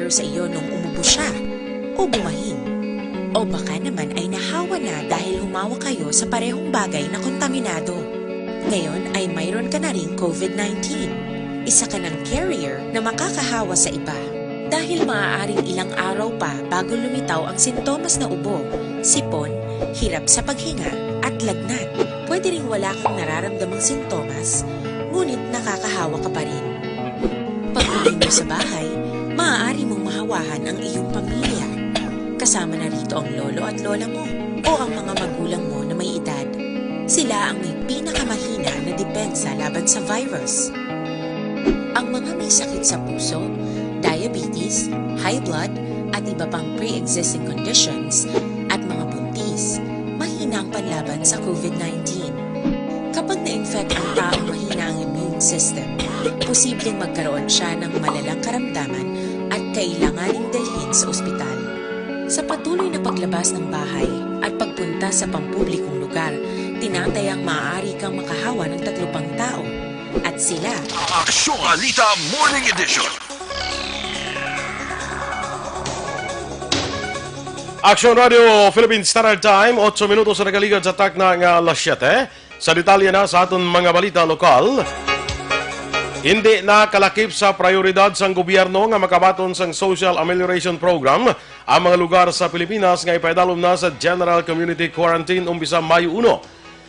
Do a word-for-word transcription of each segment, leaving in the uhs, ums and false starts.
sa iyo nung umubo siya o bumahin. O baka naman ay nahawa na dahil humawak kayo sa parehong bagay na kontaminado. Ngayon ay mayroon ka na ring COVID nineteen. Isa ka ng carrier na makakahawa sa iba. Dahil maaaring ilang araw pa bago lumitaw ang sintomas na ubo, sipon, hirap sa paghinga, at lagnat. Pwede ring wala kang nararamdamang sintomas, ngunit nakakahawa ka pa rin. Pag-uwi mo sa bahay, maaari mong mahawahan ang iyong pamilya. Kasama na rito ang lolo at lola mo o ang mga magulang mo na may edad. Sila ang may pinakamahina na depensa laban sa virus. Ang mga may sakit sa puso, diabetes, high blood, at iba pang pre-existing conditions, at mga buntis, mahina ang panlaban sa COVID nineteen. Kapag na-infect ang taong mahina ang immune system, posibleng magkaroon siya ng malalang karamdaman at kailanganing dalhin sa ospital. Sa patuloy na paglabas ng bahay at pagpunta sa pampublikong lugar, tinatayang maaari kang makahawa ng tatlo pang tao, at sila Aksyon Balita Morning Edition. Aksyon Radio Philippine Standard Time, otso minutos na nagaligyad sa takna nga alas siyete. Sa detalye na sa aton mga balita lokal, hindi na kalakip sa prioridad sang gobyerno nga makabaton sang Social Amelioration Program ang mga lugar sa Pilipinas nga ipaidalom na sa General Community Quarantine umpisa Mayo uno.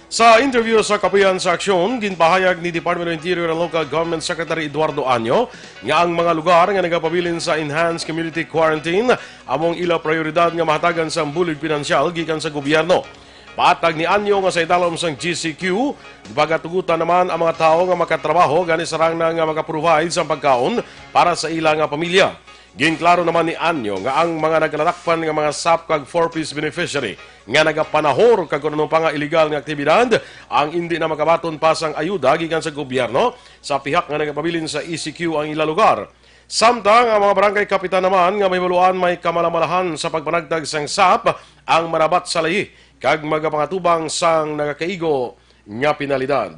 Sa interview sa Kapihan sa Aksyon, ginpahayag ni Department of Interior and Local Government Secretary Eduardo Año nga ang mga lugar nga nagapabilin sa Enhanced Community Quarantine amo ang ila prioridad nga mahatagan sang bulig pinansyal gikan sa gobyerno. Patag ni Año nga sa idalom sang G C Q, pagatugutan naman ang mga tawo nga makatrabaho gani sarang na nga maka-provide sang pagkaon para sa ila nga pamilya. Ginklaro naman ni Año nga ang mga nagkalatakpan nga mga SAP kag four Ps beneficiary nga nagapanahor kag kon ano pa nga iligal nga aktibidad ang indi na makabaton pa sang ayuda gikan sa gobyerno sa pihak nga nagapabilin sa E C Q ang ila lugar. Samtang ang mga barangay kapitan naman nga mahibaluan may kamalamalahan sa pagpanagtag sang SAP ang marabat sa layi kag magapangatubang sang nagakaigo nga penalidad.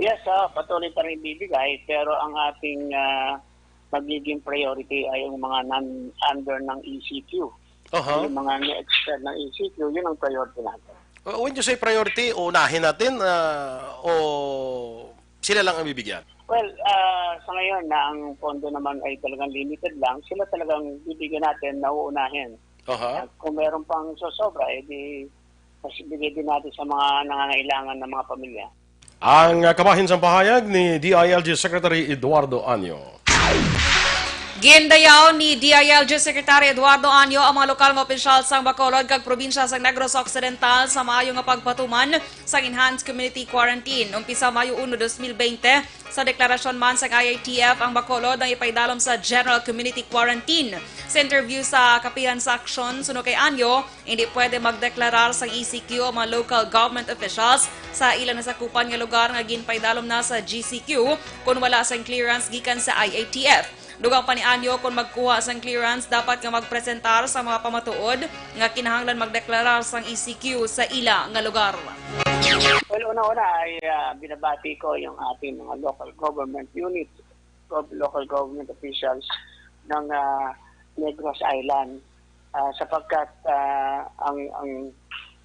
Yes, ah, patuloy pa rin bibigay, pero ang ating, ah, magiging priority ay yung mga non-, under ng E C Q. Aha. Yung mga ni-extend ng E C Q, yun ang priority natin. Uh, when you say priority, unahin natin, ah, o sila lang ang bibigyan? Well, ah, sa ngayon na ang pondo naman ay talagang limited lang, sila talagang bibigyan natin na uunahin. Aha. At kung meron pang sosobra, eh di, mas ibigay din natin sa mga nangangailangan ng mga pamilya. Ang, ah, kabahin sang pahayag ni D I L G Secretary Eduardo Año. Gindayaw ni D I L G Secretary Eduardo Año ang mga lokal nga opisyal sang Bacolod kag probinsya sang Negros Occidental sa maayo nga pagpatuman sang Enhanced Community Quarantine umpisa Mayo uno, dos mil bente. Sa deklarasyon man sang I A T F, ang Bacolod ang ipaidalom sa General Community Quarantine. Sa interview sa Kapihan sa Aksyon, suno kay Año, hindi pwede magdeklarar sang E C Q ang mga local government officials sa ilang nasakupan nga lugar nga ginpaidalom na sa G C Q kon wala sang clearance gikan sa I A T F. Dugang pa ni Año, kon magkuha sang clearance, dapat nga magpresentar sa mga pamatuod nga kinahanglan magdeklarar sang E C Q sa ila nga lugar. Well, una-una ay, ah, binabati ko yung ating mga local government units, gov-, local government officials ng, ah, Negros Island. Ah, sapagkat, ah, ang, ang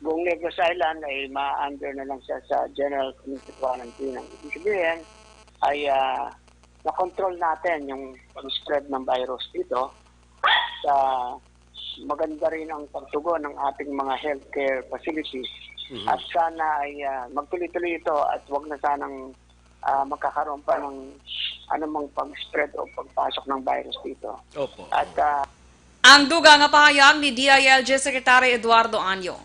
buong Negros Island ay ma-under na lang siya sa general community quarantine. Ang ibig sabihin ay, ah, na-control natin yung pag-spread ng virus dito. Sa maganda rin ang pagtugon ng ating mga healthcare facilities. Mhm. At sana ay, ah, magtuloy-tuloy ito at wag na sanang, ah, magkakaroon pa ng anumang pag-spread o pagpasok ng virus dito. Opo. At, ah, Ang dugang nga pahayag ni D I L G Secretary Eduardo Año.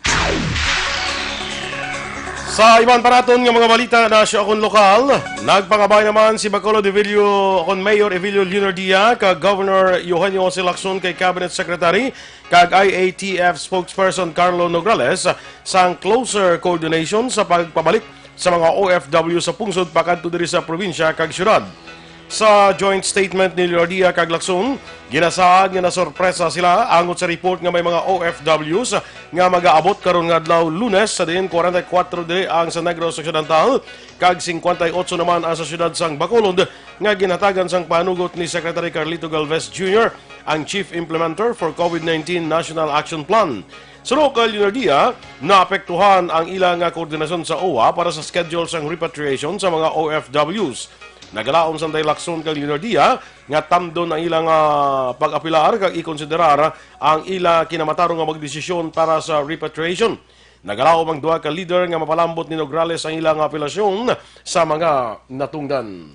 Sa iban pa naton nga mga balita na sa akon lokal, nagpangabay naman si Bacolod Evilio, akon Mayor Evilio Leonardia, kag Governor Eugenio Jose Lacson kay Cabinet Secretary kag I A T F Spokesperson Carlo Nograles sang closer coordination sa pagpabalik sa mga O F W sa pungsod pakadto diri sa probinsya kag syudad. Sa joint statement ni Leonardia kag Lacson, ginasaad nga nasorpresa sila angot sa report nga may mga O F Ws nga magaabot karon nga adlaw, Lunes, sa diin kwarenta y kuwatro diri ang sa Negros Occidental kag singkwenta y otso naman ang sa siyudad sang Bacolod, nga ginhatagan sang panugot ni Secretary Carlito Galvez Junior ang Chief Implementer for COVID nineteen National Action Plan. Suno kay Leonardia, naapektuhan ang ila nga koordinasyon sa O W A para sa schedule sang repatriation sa mga O F Ws. Nagalaom sang direksyon kay Leonardia nga tamdon ang ila nga pag-apelar kag ikonsiderar ang ila kinamatarong nga magdesisyon para sa repatriation. Nagalaom ang duha ka leader nga mapalambot ni Nograles ang ila nga apelasyon sa mga natungdan.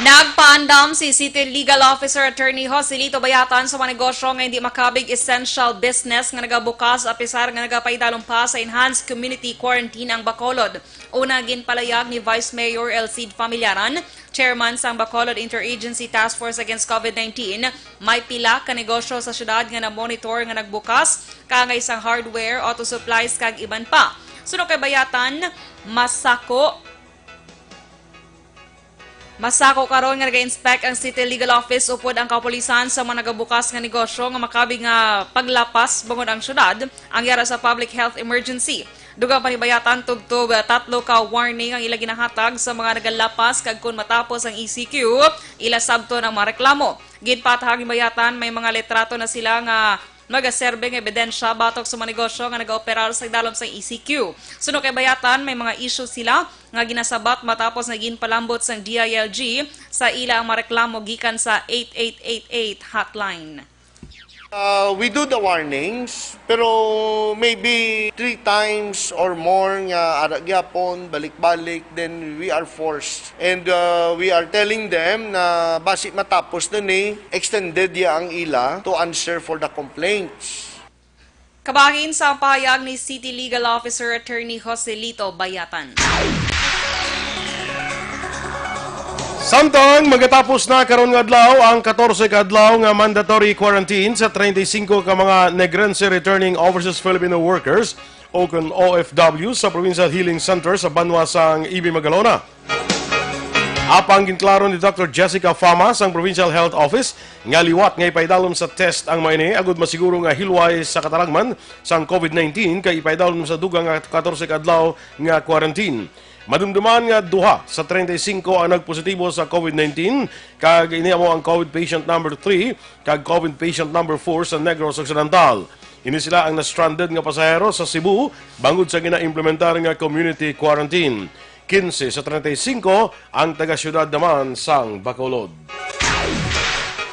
Nagpaandam si City Legal Officer Attorney Joselito Bayatan sa mga negosyo nga hindi makabig essential business nga nagabukas apisar nga nagapaidalom pa sa enhanced community quarantine ang Bacolod. Una, ginpalayag ni Vice Mayor El Cid Familiaran, chairman sang Bacolod Interagency Task Force Against COVID nineteen, may pila ka negosyo sa syudad nga na-monitor nga nagbukas, kaangay sang hardware, auto supplies kag iban pa. Suno kay Bayatan, masako Masako karon nga naga-inspect ang City Legal Office upod ang kapulisan sa mga nagabukas nga negosyo nga makabig nga paglapas bangod ang syudad ang yara sa public health emergency. Dugang pa ni Bayatan, tubtob tatlo ka warning ang ila ginahatag sa mga nagalapas kag kon matapos ang E C Q, ila sabton ang mga reklamo. Ginpatahag ni Bayatan, may mga litrato na sila nga magaserbe nga ebidensya batok sa mga negosyo nga nagaoperar sa idalom sang E C Q. Suno kay Bayatan, may mga isyu sila nga ginasabat matapos nga ginpalambot sang D I L G sa ila ang mga reklamo gikan sa eight eight eight eight hotline. Uh, we do the warnings, pero maybe three times or more nga ara gyapon, balik-balik, then we are forced. And uh, we are telling them na basi matapos na ni, extended ya ang ila to answer for the complaints. Kabahin sa pahayag ni City Legal Officer Attorney Joselito Bayatan. Samtang magatapos na karon nga adlaw ang katorse ka adlaw nga mandatory quarantine sa treinta y cinco ka mga Negrense returning overseas Filipino workers o kon O F W sa Provincial Healing Center sa banwa sang Ibi Magalona. Apang ginklaro ni Doctor Jessica Fama sang Provincial Health Office nga liwat nga ipaidalom sa test ang mga ini agud masiguro nga hilway sa kataragman sang COVID nineteen kay ipaidalom sa dugang nga katorse ka adlaw nga quarantine. Madumduman nga duha sa treinta y cinco ang nagpositibo sa COVID nineteen, kag ini amo ang COVID patient number three kag COVID patient number four sa Negros Occidental. Ini sila ang na-stranded nga pasahero sa Cebu bangod sa gina-implementar nga community quarantine. Quince sa treinta y cinco ang taga-siyudad naman sang Bacolod.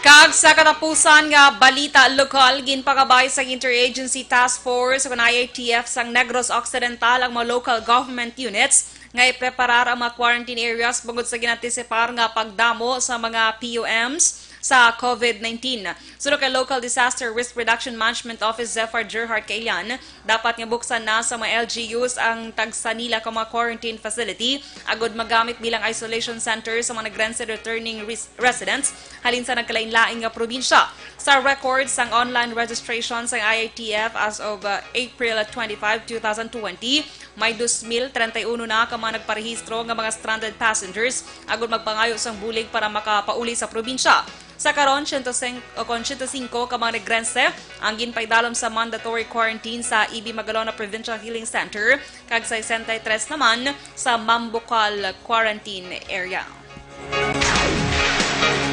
Kag sa katapusan nga balita lokal, ginpakabay sa Interagency Task Force o I T F sang Negros Occidental ang mga local government units nga ipreparar ang mga quarantine areas bungod sa ginantisipar nga pagdamo sa mga P U Ms sa COVID nineteen. Suno kay Local Disaster Risk Reduction Management Office Zephyr Gerhard Kailian, dapat nga buksan na sa mga L G Us ang tagsa nila ka mga quarantine facility agud magamit bilang isolation center sa mga Negrense returning res- residents halin sa nagkalain-lain nga probinsya. Sa record sang online registration sang I I T F as of uh, April twenty-five, two thousand twenty, may dos mil treinta y uno na ka mga nagparehistro nga mga stranded passengers agud magpangayo sang bulig para makapauli sa probinsya. Sa karon, siyento singko, o kon siyento singko ka mga Negrense ang ginpaidalom sa mandatory quarantine sa Ibi Magalona Provincial Healing Center kag sesenta y tres naman sa Mambucal Quarantine Area.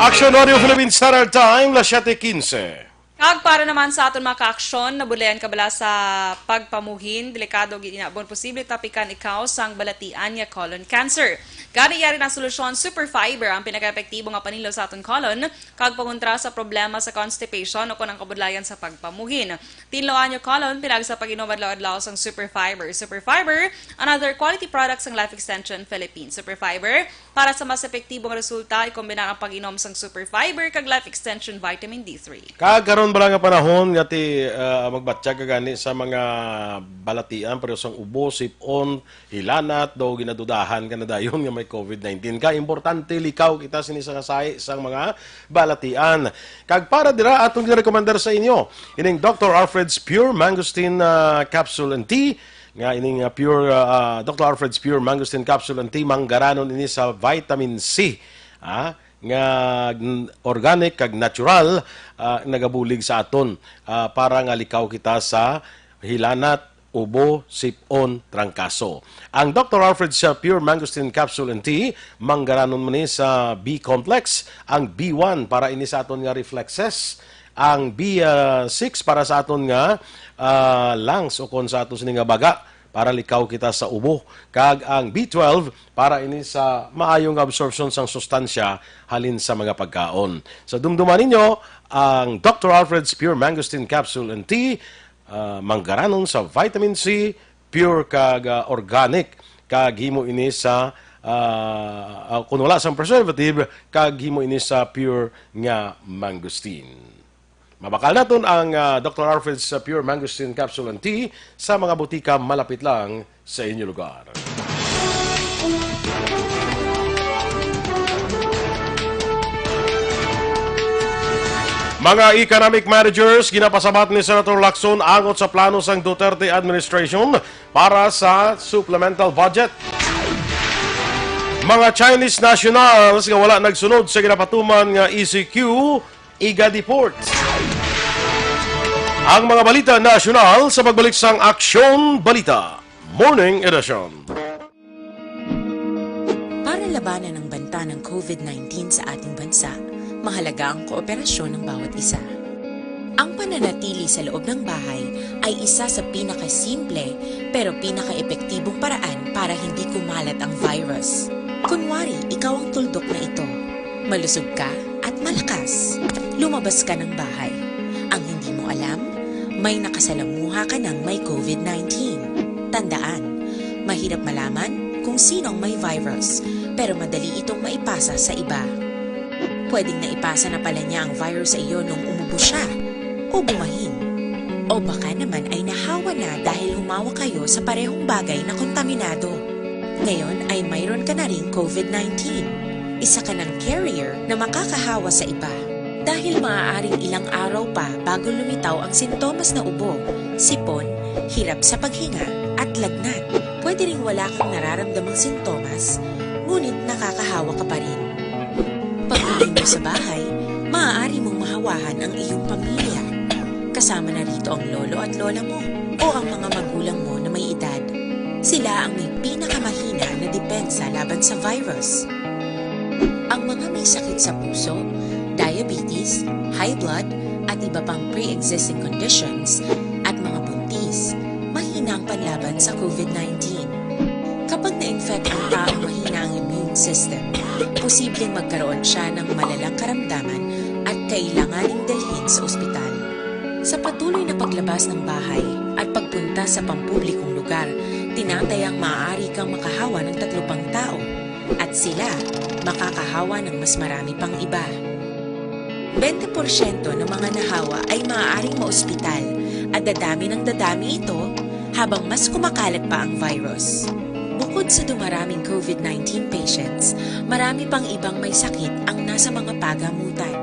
Action Radio Philippines Standard Time, las siete quince. Kag para naman sa aton mga kaaksyon, nabudlayan ka bala sa pagpamuhin, delikado gid inabon posible tapikan ikaw sang balatian nga colon cancer. Gani yari na solusyon, Super Fiber ang pinakaepektibo nga panilo sa aton colon kag pangontra sa problema sa constipation o kon ang kabudlayan sa pagpamuhin. Tinlo anyo colon pinag sa pag-inom adlaw-adlaw sang Super Fiber. Super Fiber, another quality product sang Life Extension Philippines. Super Fiber, para sa mas epektibo nga resulta, ikombina ang pag-inom sang Super Fiber kag Life Extension Vitamin D three. Kag karon bala nga panahon nga ti ah, magbatyag ka gani sa mga balatian pero sang ubo, sip-on, hilanat, daw ginadudahan ka na dayon nga may COVID nineteen ka. Importante likaw kita sini sa kasay sang mga balatian. Kag para dira atong ginarekomendar sa inyo ining Doctor Alfred's Pure Mangosteen ah, Capsule and Tea nga ining ah, Pure ah, ah, Doctor Alfred's Pure Mangosteen Capsule and Tea, manggaranon ini sa vitamin C. Ah, nga n- organic kag natural ah, nagabulig sa aton ah, para nga likaw kita sa hilanat, ubo, sip-on, trangkaso. Ang Doctor Alfred's, uh, Pure Mangosteen Capsule and Tea, manggaranon man ni sa B complex, ang B one para ini sa aton nga reflexes, ang B six para sa aton nga, ah, lungs o kon sa aton sini nga baga, para likaw kita sa ubo, kag ang B twelve para ini sa maayo nga absorption sang sustansya halin sa mga pagkaon. So, dumduman ninyo ang Doctor Alfred's Pure Mangosteen Capsule and Tea, ah, manggaranon sa vitamin C, pure kag, ah, organic, kag himo ini sa, ah, ah, kung wala sang preservative, kag himo ini sa pure nga mangosteen. Mabakal naton ang, ah, Doctor Alfred's, ah, Pure Mangosteen Capsule and Tea sa mga butika malapit lang sa inyo lugar. Mga economic managers, ginapasabat ni Senator Lacson angot sa plano sang Duterte administration para sa supplemental budget. Mga Chinese nationals nga wala nagsunod sa ginapatuman nga E C Q, iga-deport. Ang mga balita nasyonal sa pagbalik sang Aksyon Balita Morning Edition. Para labanan ang banta ng COVID nineteen sa ating bansa, mahalaga ang kooperasyon ng bawat isa. Ang pananatili sa loob ng bahay ay isa sa pinakasimple pero pinakaepektibong paraan para hindi kumalat ang virus. Kunwari, ikaw ang tuldok na ito. Malusog ka at malakas. Lumabas ka ng bahay. Ang hindi mo alam, may nakasalamuha ka ng may COVID nineteen. Tandaan, mahirap malaman kung sino ang may virus, pero madali itong maipasa sa iba. Pwedeng naipasa na pala niya ang virus sa iyo nung umubo siya o bumahin. O baka naman ay nahawa na dahil humawak kayo sa parehong bagay na kontaminado. Ngayon ay mayroon ka na ring COVID nineteen. Isa ka ng carrier na makakahawa sa iba. Dahil maaaring ilang araw pa bago lumitaw ang sintomas na ubo, sipon, hirap sa paghinga, at lagnat. Pwede ring wala kang nararamdamang sintomas, ngunit nakakahawa ka pa rin. Pag-uwi mo sa bahay, maaari mong mahawahan ang iyong pamilya. Kasama na rito ang lolo at lola mo o ang mga magulang mo na may edad. Sila ang may pinakamahina na depensa laban sa virus. Ang mga may sakit sa puso, diabetes, high blood, at iba pang pre-existing conditions, at mga buntis, mahina ang panlaban sa COVID nineteen. Kapag na-infect ang taong mahina ang immune system, posibleng magkaroon siya ng malalang karamdaman at kailanganing dalhin sa ospital. Sa patuloy na paglabas ng bahay at pagpunta sa pampublikong lugar, tinatayang maaari kang makahawa ng tatlo pang tao at sila makakahawa ng mas marami pang iba. Bente porsyento ng mga nahawa ay maaaring maospital at dadami ng dadami ito habang mas kumakalat pa ang virus. Bukod sa dumaraming COVID nineteen patients, marami pang ibang may sakit ang nasa mga pagamutan.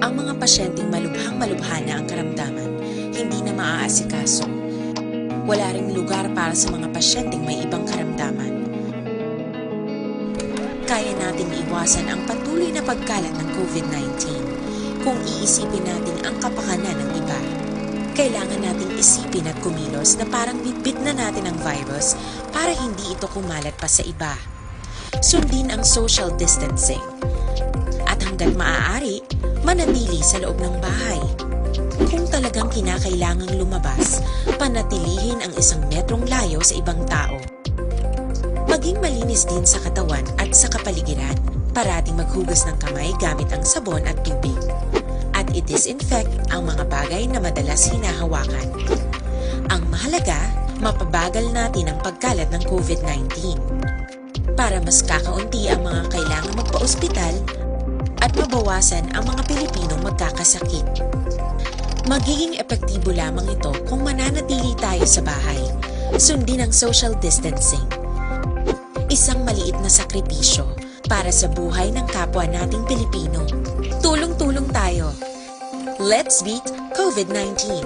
Ang mga pasyenteng malubhang-malubha na ang karamdaman, hindi na maaasikaso. Wala ring lugar para sa mga pasyenteng may ibang karamdaman. Kaya nating iwasan ang patuloy na pagkalat ng COVID nineteen kung iisipin natin ang kapakanan ng iba. Kailangan nating isipin at kumilos na parang bitbit na natin ang virus para hindi ito kumalat pa sa iba. Sundin ang social distancing. At hanggat maaari, manatili sa loob ng bahay. Kung talagang kinakailangang lumabas, panatilihin ang isang metrong layo sa ibang tao. Maging malinis din sa katawan at sa kapaligiran. Parating maghugas ng kamay gamit ang sabon at tubig. At i-disinfect ang mga bagay na madalas hinahawakan. Ang mahalaga, mapabagal natin ang pagkalat ng COVID nineteen. Para mas kakaunti ang mga kailangang magpaospital at mabawasan ang mga Pilipinong magkakasakit. Magiging epektibo lamang ito kung mananatili tayo sa bahay. Sundin ang social distancing. Isang maliit na sakripisyo para sa buhay ng kapwa nating Pilipino. Tulong-tulong tayo. Let's beat COVID nineteen.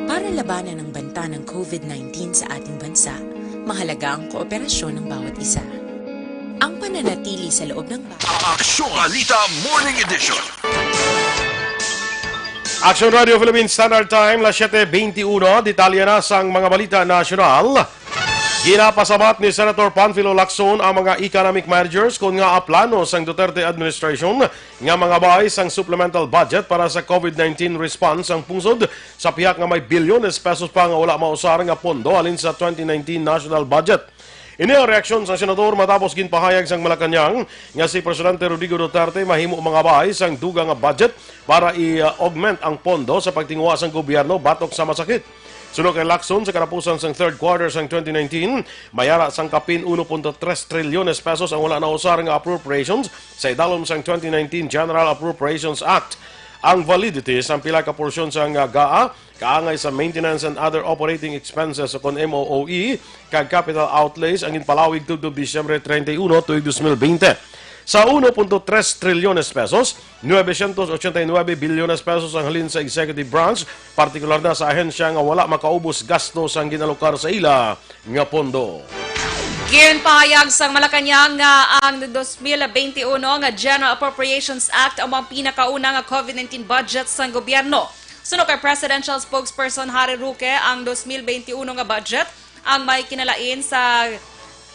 Para labanan ang banta ng COVID nineteen sa ating bansa, mahalaga ang kooperasyon ng bawat isa. Ang pananatili sa loob ng bahay. Aksyon Balita Morning Edition. Action Radio Philippine Standard Time, las siete veintiuno. Detalye na sang mga balita nasyonal. Ginapasabat ni Senator Panfilo Lacson ang mga economic managers kon ngaa plano sang Duterte administration nga mangabaay sang supplemental budget para sa COVID nineteen response ang pungsod, sa pihak nga may bilyones pesos pa nga wala mausar nga pondo halin sa twenty nineteen national budget. Ini ang reaksyon sang senador matapos ginpahayag sang Malacañang nga si Presidente Rodrigo Duterte mahimo mangabaay sang dugang nga budget para i-augment ang pondo sa pagtinguha sang gobyerno batok sa masakit. Suno kay Lacson, sa katapusan sang third quarter sang twenty nineteen, may ara sang kapin uno punto tres trilyones pesos ang wala nausar nga appropriations sa idalom sang twenty nineteen General Appropriations Act. Ang validity sang pila ka porsyon sang, ah, GAA kaangay sa maintenance and other operating expenses o kon M O O E kag capital outlays ang ginpalawig tubtob Disyembre treinta y uno, tuig dos mil veinte. Sa uno punto tres trilyones pesos, nuebe sientos ochenta y nuebe bilyones pesos ang halin sa executive branch, partikular na sa ahensya nga wala makaubos gasto sang ginalokar sa ila nga pondo. Ginpahayag sang Malacañang nga ang dos mil veintiuno nga General Appropriations Act amo ang pinakauna nga COVID nineteen budget sang gobyerno. Suno kay Presidential Spokesperson Harry Roque, ang dos mil veintiuno nga budget ang may kinalain sa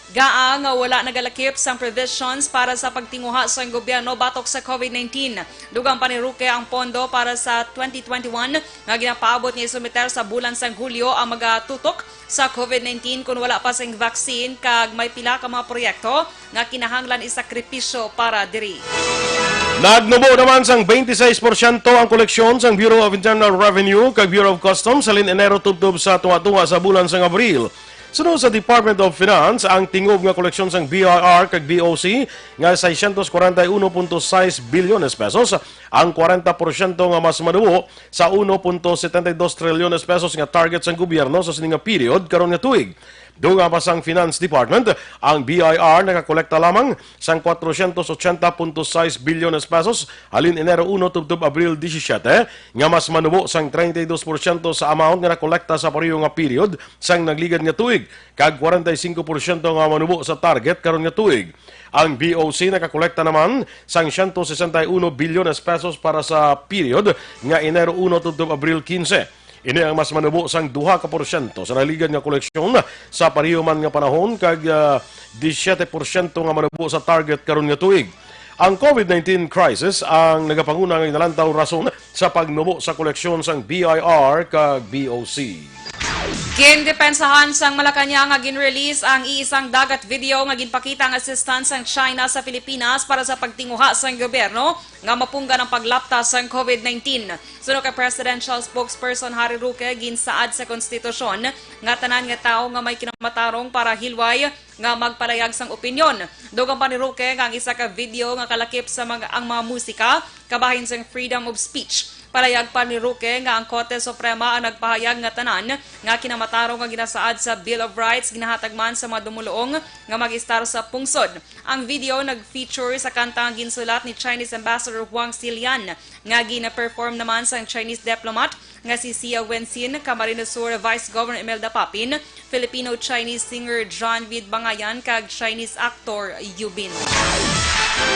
GAA nga wala nagalakip sang provisions para sa pagtinguha sang gobyerno batok sa COVID nineteen. Dugang pa ni Roque, ang pondo para sa twenty twenty-one nga ginapaabot nga isumiter sa bulan sang Hulyo ang magatutok sa COVID nineteen kon wala pa sing vaccine, kag may pila ka mga proyekto nga kinahanglan isakripisyo para diri. Nagnubo naman sang twenty-six porsyento ang koleksyon sang Bureau of Internal Revenue kag Bureau of Customs halin Enero tubtob sa tunga-tunga sa bulan sang Abril. Suno sa Department of Finance, ang tingob nga koleksyon sang B I R kag B O C nga seiscientos cuarenta y uno punto seis bilyones pesos, ang kwarenta porsyento nga mas manubo sa uno punto setenta y dos trilyones pesos nga target sang gobyerno sa sini nga period karon nga tuig. Dugang pa sang Finance Department, ang B I R nakakolekta lamang sang cuatrocientos ochenta punto seis bilyones pesos halin Enero uno tubtob Abril disisyete, nga mas manubo sang treinta y dos porsyento sa amount nga nakolekta sa pareho nga period sang nagligad nga tuig, kag kwarenta y singko porsyento nga manubo sa target karon nga tuig. Ang B O C nakakolekta naman sang ciento sesenta y uno bilyones pesos para sa period nga Enero uno tubtob Abril quince. Ini ang mas manubo sang duha ka porsyento sa nagligad nga koleksyon sa pareho man nga panahon, kag, ah, disisyete porsyento nga manubo sa target karon nga tuig. Ang COVID nineteen crisis ang nagapanguna nga ginalantaw rason sa pagnubo sa koleksyon sang B I R kag B O C. Gindepensahan sang Malacañang nga gin-release ang iisang dagat video nga ginpakita ang assistance sang China sa Pilipinas para sa pagtinguha sang gobyerno nga mapunggan ang paglapta sang COVID nineteen. Suno kay Presidential Spokesperson Harry Roque, ginsaad sa konstitusyon nga tanan nga tawo nga may kinamatarong para hilway nga magpalayag sang opinyon. Dugang pa ni Roque nga ang isa ka video nga kalakip sa mga, ang mga musika, kabahin sang freedom of speech. Palayag pa ni Roque nga ang Korte Suprema ang nagpahayag nga tanan nga kinamatarong nga ginasaad sa Bill of Rights ginahatag man sa mga dumuluong nga mag-istar sa pungsod. Ang video nag-feature sa kanta nga ginsulat ni Chinese Ambassador Huang Xilian, nga gina-perform naman sang Chinese diplomat nga si Xia Wenxin, Camarines Sur Vice Governor Imelda Papin, Filipino-Chinese singer John Vid Bangayan, kag Chinese actor Yu Bin.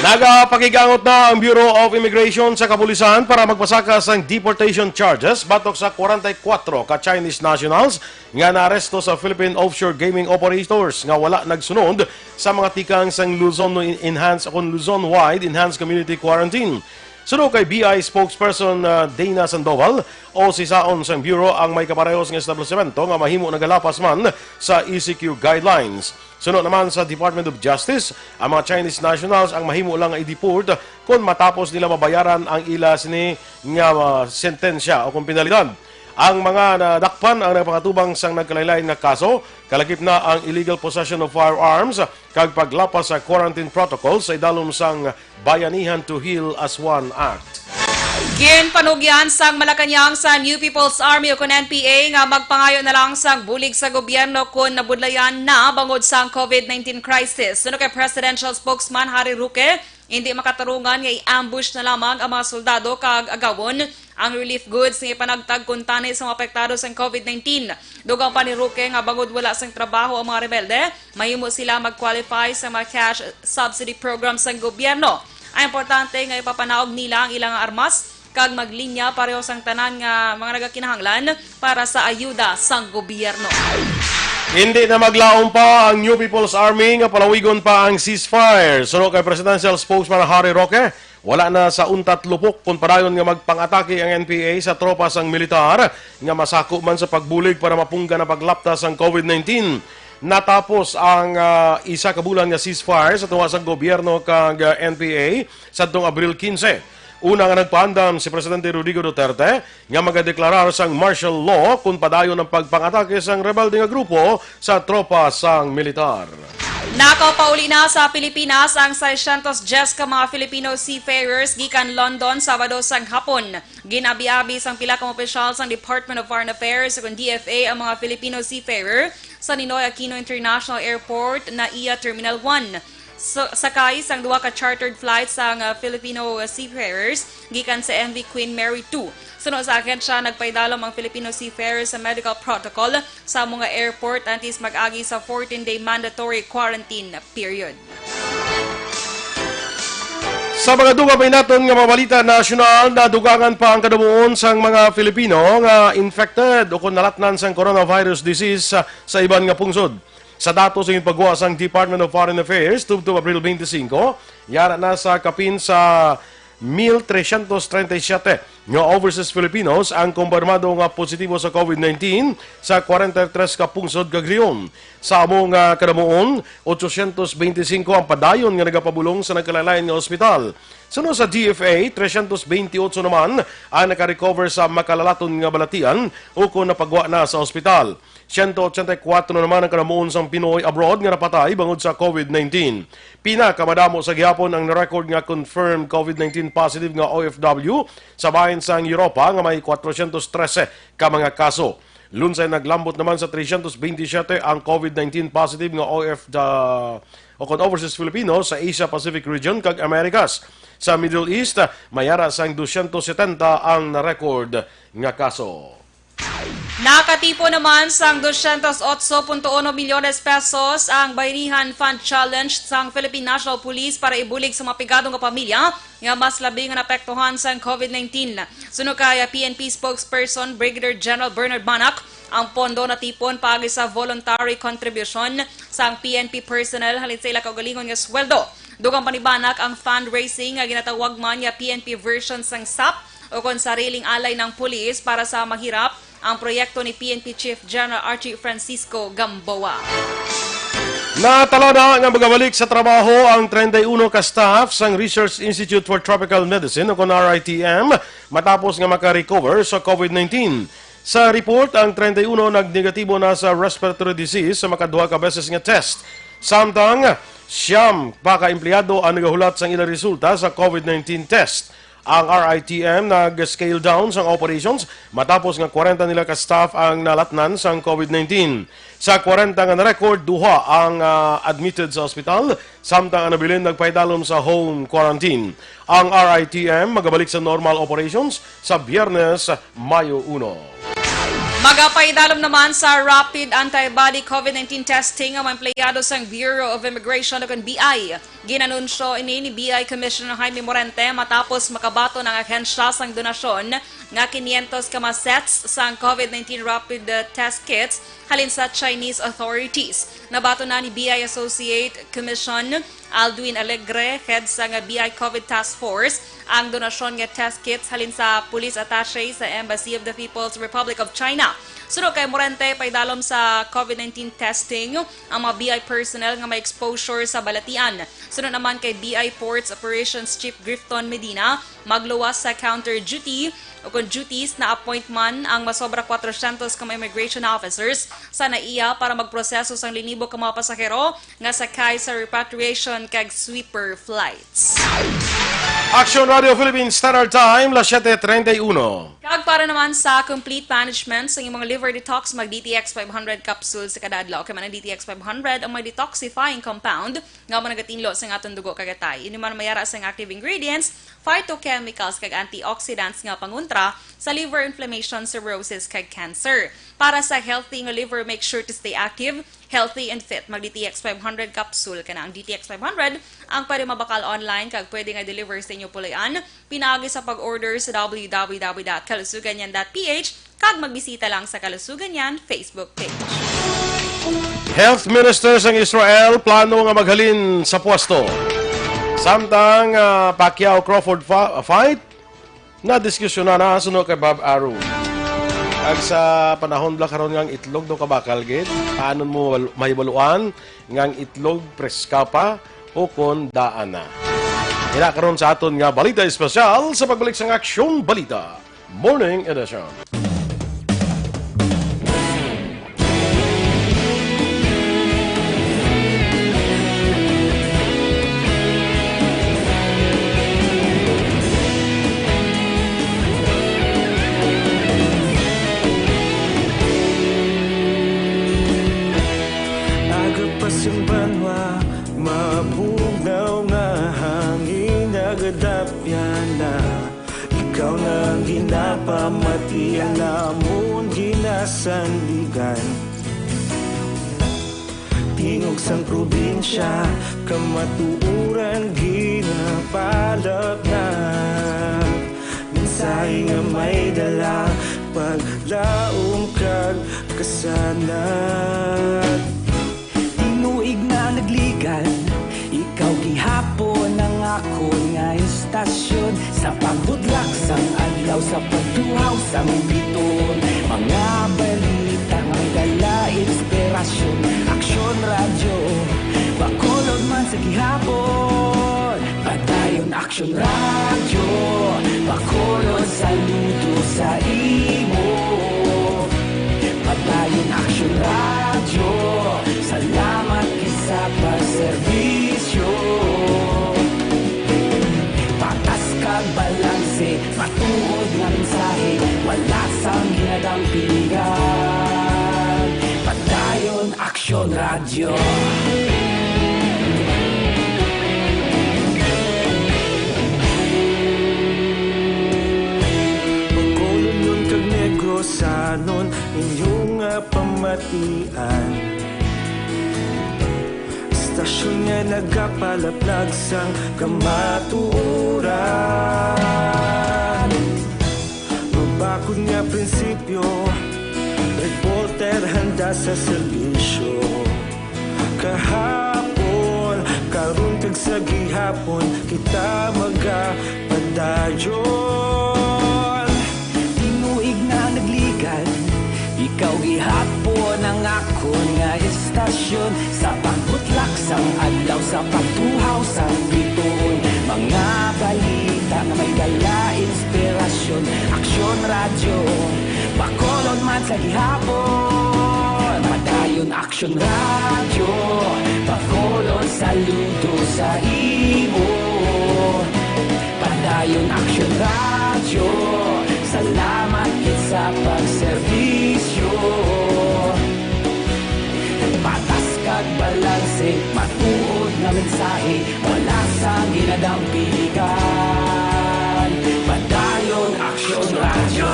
Nagapakigangot na ang Bureau of Immigration sa kapulisan para magpasaka sang deportation charges batok sa kwarenta y kuwatro ka Chinese nationals nga naaresto sa Philippine offshore gaming operators nga wala nagsunod sa mga tikang sang Luzon Enhanced o kon Luzon-wide Enhanced Community Quarantine. Suno kay B I spokesperson, ah, Dana Sandoval, usisaon sang Bureau ang may kaparehos nga establisemento nga mahimo nagalapas man sa E C Q guidelines. Suno naman sa Department of Justice, ang mga Chinese nationals ang mahimo lang nga i-deport kon matapos nila mabayaran ang ila sini nga, ah, sentensya o kon penalidad. Ang mga nadakpan ang nagapakatubang sang nagkalain-lain nga kaso, kalakip na ang illegal possession of firearms kag paglapas sa quarantine protocol sa idalom sang Bayanihan to Heal as One Act. Ginpanugyan sang Malacañang sa New People's Army o kon N P A nga magpangayo na lang sang bulig sa gobyerno kon nabudlayan na bangod sang COVID nineteen crisis. Suno kay Presidential Spokesman Harry Roque, Hindi makatarungan nga i-ambush na lamang ang mga soldado kag agawon ang relief goods nga ipanagtag kuntani sa mga apektado sang COVID nineteen. Dugang pa ni Roque nga bangod wala sang trabaho ang mga rebelde, mahimo sila mag-qualify sa mga cash subsidy program sang gobyerno. Ang importante nga ipapanaog nila ang ilang armas kag maglinya pareho sang tanan nga mga nagakinahanglan para sa ayuda sang gobyerno. Hindi na maglaom pa ang New People's Army nga palawigon pa ang ceasefire. Suno kay Presidential Spokesman Harry Roque, wala na sa untat lupok kon padayon nga magpang-atake ang N P A sa tropa sang militar nga masako man sa pagbulig para mapunggan ang paglapta sang COVID nineteen. Natapos ang, ah, isa ka bulan nga ceasefire sa tunga sang gobyerno kag, ah, N P A sadtong Abril quince. Una nga nagpaandam si Presidente Rodrigo Duterte nga magadeklarar sang martial law kon padayon ang pagpangatake sang rebelde nga grupo sa tropa sang militar. Nakapauli na sa Pilipinas ang seiscientos diyes ka mga Filipino seafarers gikan London Sabado sang hapon. Ginabi-abi sang pila ka mga opisyal sang Department of Foreign Affairs ug D F A ang mga Filipino seafarer sa Ninoy Aquino International Airport, NAIA Terminal one. So, sakay sang duha ka chartered flight sang, uh, Filipino, uh, seafarers gikan sa M V Queen Mary two. Suno sa ahensya, nagpaidalom ang Filipino seafarers sa medical protocol sa amo nga airport antes mag-agi sa fourteen-day mandatory quarantine period. Sa mga dugang pa naton nga mga balita nasyonal, nadugangan pa ang kadamuon sang mga Filipino nga infected o kon nalatnan sang coronavirus disease sa, sa iban nga pungsod. Sa datos nga ginpagwa sang Department of Foreign Affairs, tubtob Abril twenty-five, yara na sa kapin sa mil trescientos treinta y siete nga overseas Filipinos ang kumpirmado nga positibo sa COVID nineteen sa kwarenta y tres ka pungsod kag rehiyon. Sa amo nga kadamuon, ochocientos veinticinco ang padayon nga nagapabulong sa nagkalain-lain nga ospital. Suno sa D F A, trescientos veintiocho naman ang nakarecover sa makalalaton nga balatian ukon napagwa na sa ospital. Siyento ochenta y kuwatro naman ang kadamuon sang Pinoy abroad nga napatay bangod sa COVID nineteen. Pinakamadamo sa gihapon ang na-record nga confirmed COVID nineteen positive nga O F W sa bahin sang Europa nga may kwatrocientos trese ka mga kaso. Lunsay naglambot naman sa trescientos veintisiete ang COVID nineteen positive nga O F W o kon overseas Filipino sa Asia Pacific region kag Americas. Sa Middle East, may ara sang dosyentos setenta ang na-record nga kaso. Nakatipon naman sang dosyentos otso punto uno milyones pesos ang Bayanihan Fund Challenge sang Philippine National Police para ibulig sa mga pigado nga pamilya nga mas labi nga naapektuhan sang COVID nineteen. Suno kay P N P spokesperson Brigadier General Bernard Banac, ang pondo natipon paagi sa voluntary contribution sang P N P personnel halin sa ila kaugalingon nga sweldo. Dugang pa ni Banac, ang fundraising nga ginatawag man nga P N P version sang sap o kon sariling alay ng pulis para sa mahirap, ang proyekto ni P N P Chief General Archie Francisco Gamboa. Natala na nga magabalik sa trabaho ang treinta y uno ka staff sang Research Institute for Tropical Medicine o kon R I T M matapos nga maka-recover sa COVID nineteen. Sa report, ang treinta y uno nagnegatibo na sa respiratory disease sa makaduha ka beses nga test. Samtang siyam pa ka empleyado ang nagahulat sang ilang resulta sa COVID nineteen test. Ang R I T M nag-scale down sang operations matapos nga kwarenta nila ka staff ang nalatnan sang COVID nineteen. Sa kwarenta nga na-record, duha ang, ah, admitted sa ospital, samtang ang nabilin nagpaidalom sa home quarantine. Ang R I T M magabalik sa normal operations sa Biyernes, Mayo uno. Magapaidalom naman sa rapid antibody COVID nineteen testing ang mga empleyado sang Bureau of Immigration o kon B I. Ginanunsyo ini ni B I Commissioner Jaime Morente matapos makabaton ang ahensya sang donasyon nga quinientos ka mga sets sang COVID nineteen rapid, uh, test kits halin sa Chinese authorities. Nabaton na ni B I Associate Commission Aldwin Alegre, head sang B I COVID Task Force, ang donasyon nga test kits halin sa police attaché sa Embassy of the People's Republic of China. Suno kay Morente, paidalom sa COVID nineteen testing ang mga B I personnel nga may exposure sa balatian. Suno naman kay B I Ports Operations Chief Grifton Medina, magluwas sa counter duty o kon duties, na-appoint man ang masobra kwatrocientos ka mga immigration officers sa NAIA para magproseso sang linibo ka mga pasahero nga sakay sa repatriation kag sweeper flights. Action Radio Philippines Standard Time, las siete treinta y uno. Kag para naman sa complete management sa imong liver detox, mag D T X five hundred capsule sa kada adlaw. Kay man ang D T X five hundred ang may detoxifying compound nga managatilo sa aton dugo kag atay. Ini man mayara sa active ingredients, phytochemicals kag antioxidants nga pangontra sa liver inflammation, cirrhosis kag cancer. Para sa healthy nga liver, make sure to stay active, healthy and fit. Mag D T X five hundred capsule ka na. Ang D T X five hundred ang pwede mabakal online kag pwede nga deliver sa inyo puloy-an pinaagi sa pag-order sa w w w dot kalusuganyan dot p h kag magbisita lang sa Kalusugan Yan Facebook page. Health Minister sang Israel plano nga maghalin sa pwesto. Samtang, ah, Pacquiao-Crawford fa-, fight, nadiskusyonan na suno kay Bob Arum. Kag sa panahon bala karon nga ang itlog daw kabakal gid, paano mo wal-, mahibaluan nga ang itlog preska pa o kon daan na? Ina karon sa aton nga balita espesyal sa pagbalik sang Aksyon Balita Morning Edition. Agapas ang banwa, mabugnaw nga hangin, nagadapyan na. Ikaw na ang ginapamatian namon ginasandigan. Tingog sang probinsya, kamatuoran ginapalapnag. Mensahe nga may dala, paglaom kag kasanag. Tinuig na nagligan, ikaw gihapon ang akon nga istasyon. Sa pagbudlak sang adlaw, sa pagtuhaw sang bituon, mga balita nga may dala inspirasyon. Aksyon Radyo, Bacolod man sa gihapon. Padayon Aksyon Radyo, Bacolod, saludo sa imo. Padayon Aksyon Radyo, salamat gid sa pagserbisyo. Patas kag balanse, matuod nga mensahe, wala sang ginadampingan. Padayon Aksyon Radyo. Bacolod kag Negrosanon, inyo nga pamatian. Istasyon nga nagapalaplag sang kamatuoran. Mabakod nga prinsipyo, reporter handa sa serbisyo. Kahapon, karon kag sa gihapon, kita magapadayon. Tinuig na nagligan, ikaw gihapon ang akon nga istasyon. Sa pagbutlak sang adlaw, sa pagtuhaw sang bituon, mga balita nga may dala inspirasyon. Aksyon Radyo, Bacolod man sa gihapon. Padayon Aksyon Radyo, Bacolod, saludo sa imo. Padayon Aksyon Radyo, salamat gid sa pagserbisyo. Patas kag balanse, matuod nga mensahe, wala sang ginadampigan. Padayon Aksyon Radyo.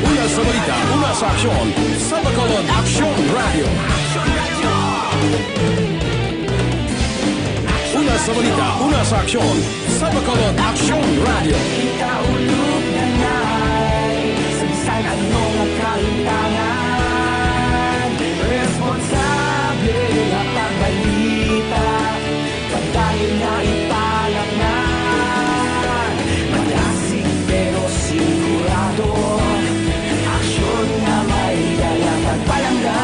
Una sa balita, una sa aksyon, sa Bacolod Aksyon Radyo. Una sa balita, una sa aksyon, sa Bacolod Aksyon Radyo. Kita ulog na ngay, sa bisan ano nga kahintangan, responsable nga pagbalita. Padayon nga ipalapnag, madasig pero sigurado. Aksyon nga may dala pagpalangga.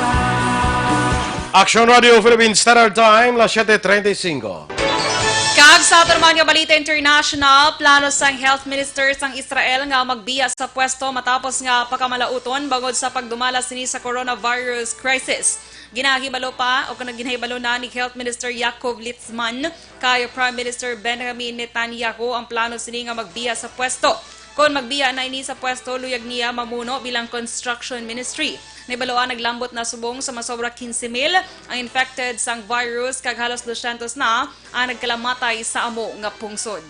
Aksyon Radio Philippines Standard Time, las siete treinta y cinco. Kag Sa aton naman nga balita international, plano sang health minister sang Israel nga magbiya sa pwesto matapos nga pakamalauton bangod sa pagdumala sini sa coronavirus crisis. Ginahibalo pa o kung ginahibalo na ni Health Minister Yaakov Litzman kay Prime Minister Benjamin Netanyahu ang plano sini nga magbiya sa pwesto. Kon magbiya na ini sa pwesto, luyag niya mamuno bilang construction ministry. Nahibaluan naglambot na subong sa masobra quince mil ang infected sang virus kag halos dosyentos na ang nagkalamatay sa amo nga pungsod.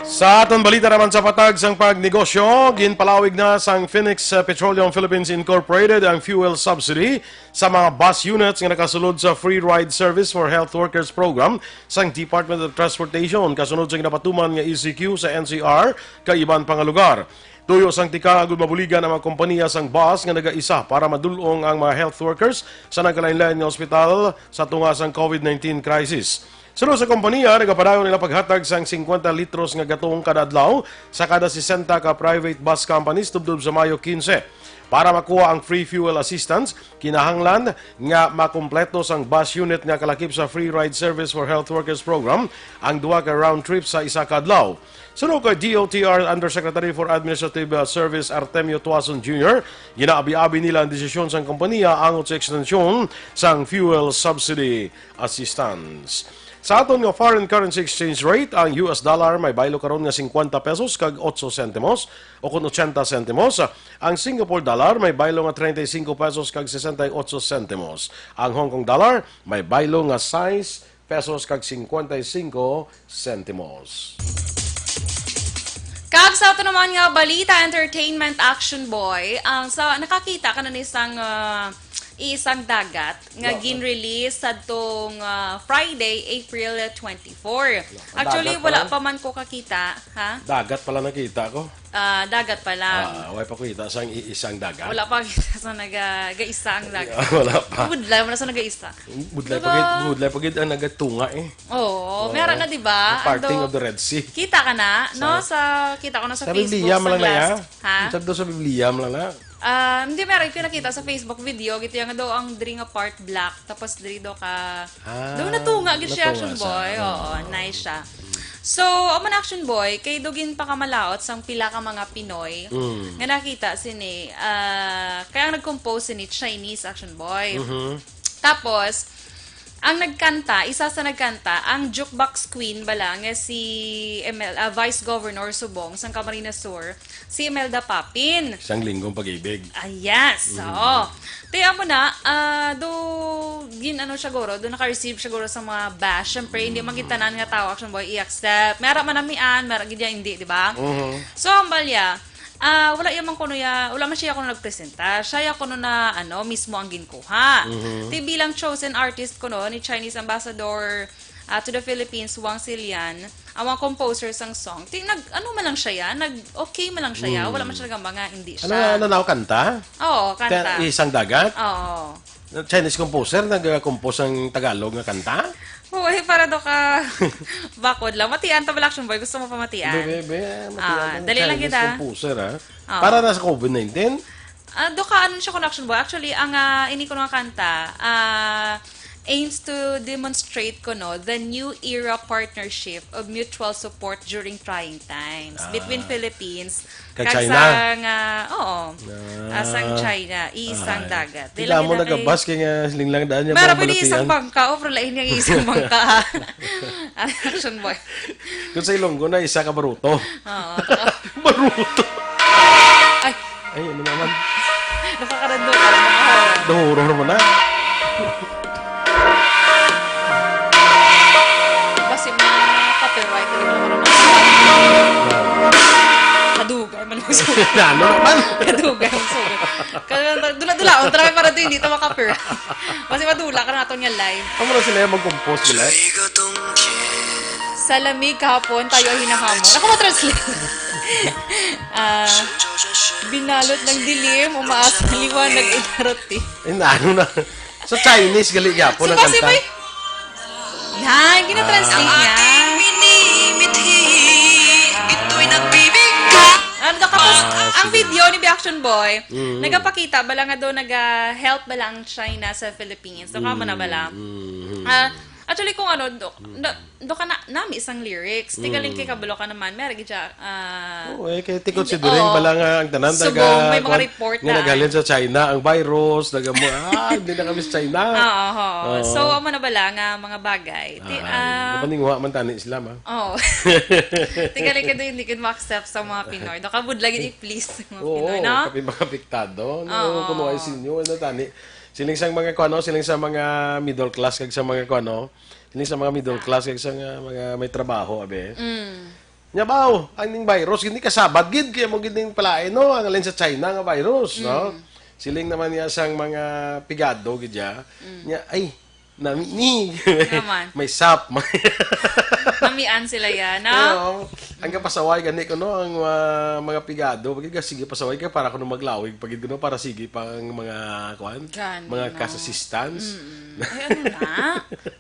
Sa aton balita naman, sa patag sang pagnegosyo, ginpalawig na sang Phoenix, uh, Petroleum Philippines Incorporated ang fuel subsidy sa mga bus units nga nakasulod sa Free Ride Service for Health Workers Program sang Department of Transportation, kasunod sa ginapatuman nga E C Q sa N C R kag iban pa nga lugar. Tuyo sang tikang agud mabuligan ang mga kompanya sang bus nga nagaisa para madul-ong ang mga health workers sa nagkalainlain nga ospital sa tunga sang covid nineteen crisis. Suno sa kompanya, nagapadayon nila paghatag sang singkwenta litros nga gatong kada adlaw sa kada sesenta ka private bus companies tubtob sa Mayo quince. Para makuha ang free fuel assistance, kinahanglan nga makumpleto sang bus unit nga kalakip sa Free Ride Service for Health Workers Program ang duha ka round trip sa isa ka adlaw. Suno kay D O T R Undersecretary for Administrative, uh, Service Artemio Tuason Junior, ginaabi-abi nila ang desisyon sang kompanya angot sa ekstensyon sang fuel subsidy assistance. Sa aton nga foreign currency exchange rate, ang U S dollar may baylo karon nga singkwenta pesos kag otso sentimos, o kon ochenta sentimos. Ang Singapore dollar may baylo nga treinta y cinco pesos kag sesenta y ocho sentimos. Ang Hong Kong dollar may baylo nga sais pesos kag cincuenta y cinco sentimos. Kag sa ato naman nga balita, entertainment, Action Boy, ang sa, nakakita ka na ni sang, ah, isang dagat nga, oo, gin-release sadtong, ah, Friday, April twenty-four. Ang actually, dagat wala pala pa man ko kakita, ha? Dagat pala nakita ko. Ah, dagat pa lang. Ah, way pa ko kita sang i-, isang dagat. Wala pa kita sa naga-, gaisa ang dagat. Wala pa. Budlay mo na sa nagaisa. Budlay pa gid, diba? Budlay pa gid ang nagatunga eh. Oo, oo. Meron na, di ba? The parting of the Red Sea. Kita ka na, no? Sa, kita ko na sa Facebook, sa Biblia man lang na, last. Ha? Sa do sa Biblia man lang na. Ah, hindi, meron ko nakita sa Facebook video, gito yung do ang diri nga part black, tapos diri do ka, ah, do natunga gid siya, natunga Action Boy. Oo, nice siya. So, amo na, Action Boy, kay do ginpakamalaot sang pila ka mga Pinoy, mm, nga nakita sini, ah, kaya ang nag-compose sini Chinese, Action Boy. Mhm. Tapos, ang nagkanta, isa sa nagkanta, ang jukebox queen bala nga si M L, ah, Vice Governor subong sang Camarines Sur, si Imelda Papin. Isang linggong pag-ibig. Ah, yes. Mm. Oo. Kaya mo na, ah, do, gin, ano siya guro, do naka-receive siya guro sa mga bash. Siyempre, hindi man gid tanan nga tao, Action Boy, i-accept. Meron man namian, meron gid niya hindi, di ba? Mhm. So, ang balya, ah, wala iya man kuno ya, wala man siya kuno nagpresenta. Siya ya kuno na, ano, mismo ang ginkuha. Mhm. Ti bilang chosen artist kuno ni Chinese Ambassador, ah, to the Philippines, Wang Silian, ang mga composer sang song. Ti nag, ano man lang siya ya, nag, okay man lang siya ya. Mm. Wala man siya nagamba nga hindi siya. Ano, ano na ako kanta? Oo, kanta. Kaya isang dagat? Oo. Chinese composer, nag-compose ang Tagalog nga kanta? Oo, eh, para do ka bakod lang. Matian ta bala, Action Boy? Gusto mo pa matian? Be, be, be, matian Ah, ang dali lang Chinese kita. Composer, ha? Oo. Para na sa covid nineteen? Ah, do ka, ano siya, Action Boy? Actually, ang, ah, ini ko nga kanta, ah, aims to demonstrate ko, no, the new era partnership of mutual support during trying times between Ah. Philippines Kag kag China? Sang, ah, oo. Ah. Ah, sang China, isang Ah. dagat. Di Dili lang mo kita kay nagabas kay nga siling lang daan niya Mara mga pwede isang balutian. Bangka, o, pero lain nga isang bangka, ah. Action Boy. Kung sa Ilonggo na, isa ka baruto. Oo. Baruto. Ay. Ay, ano naman? Nakakarando ka. Dahuro naman na. Basi mga copyright, hindi mo naman naman. Kadugay man ang sugat. Ano naman? Kadugay ang sugat. Kaya dula-dula, ang try para to, hindi to makapir. Basi madula ka na aton nga live. Amo na sila yung mag-compose nila. Sa lamig kahapon, tayo ay hinahamo. Naku, ma-translate. Ah, binalot ng dilim, umaasa liwanag, inarati. Ay, na, ano na? Sa Chinese, gali gyapon ang Suba, kanta. Suba, yan, gina-translate niya. Ano, tapos, Ah, ang sige. Video ni Action Boy, Mm. nagapakita, bala nga daw, naga-help bala ang China sa Philippines. So, kamo na bala. Mm. Ah, Actually, kung ano, do, na, do ka na, nami isang lyrics. Tingaling kay kabalo ka naman, may aragi siya, ah, Oo, eh, kay tikot si During, oo, bala nga ang tanan subong, taga, may mga kwan, report nga na. Naghalin sa China ang virus, naga mo, ah, hindi na kami sa China. Oo, oo. Oo. So, amo na bala nga mga bagay. Ti-, ah, napaninguha man tani sila, ma. Oo. Tingaling ka doon, hindi ka ma-accept sa mga Pinoy. Do ka budlay gid i-please sa mga Oo, Pinoy, no? Kami mga apektado. No, oo. Kuno ay sinyo, ano tani? Siling sang mga kuno, siling sa mga middle class kag sa mga kuno, siling sa mga middle class kag sa nga mga may trabaho, abi. Mm. Nya baw, ang ning virus, hindi kasabad gid, kaya mo gid ning palain, no? Ang alin sa China nga virus, no? Mm. Siling naman niya sang mga pigado, gid ya. Mm. Nya, ay, nami ni. Naman. May sap. Namian sila yan, no? Oo. Ang kapasaway gani ko, no, ang, ah, mga pigado, pag sige pasaway ka para kuno maglawig pag gid, no, para sige pa ang mga, kuan, gani, mga no, cash assistance. Mm-mm. Ay, ano na?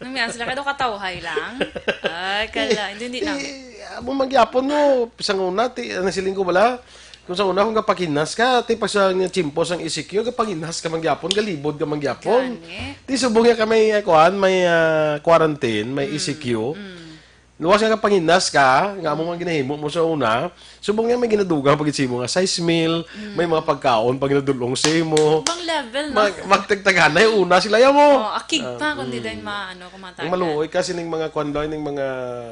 Namian sila, kado katawhay lang. Ay, kala, hindi, hindi lang. Eh, amo man gyapon, no, sa una, ti, ang siling ko bala, kung sa una, kung gapaginas ka, ti, pa sa nga tiyempo sang E C Q, gapaginas ka man gyapon, galibod ka man gyapon. Gani. Ti, subong nga ka may, ah, kuan, may, ah, quarantine, may Mm, E C Q. Mm. Luwas nga kapanginas ka, nga amo man ginahimo mo sa una, subong nga may ginadugang pa gid sa imo nga size meal, Mm. may mga pagkaon pa ginadulong sa imo. Ibang level, no? Mag-, magtagtaganay una sila ya mo. Oh, akig pa, Ah, kung di mm. din ma-, ano, kumatagan. Ang maluoy ka sining mga kwan daw, ning mga,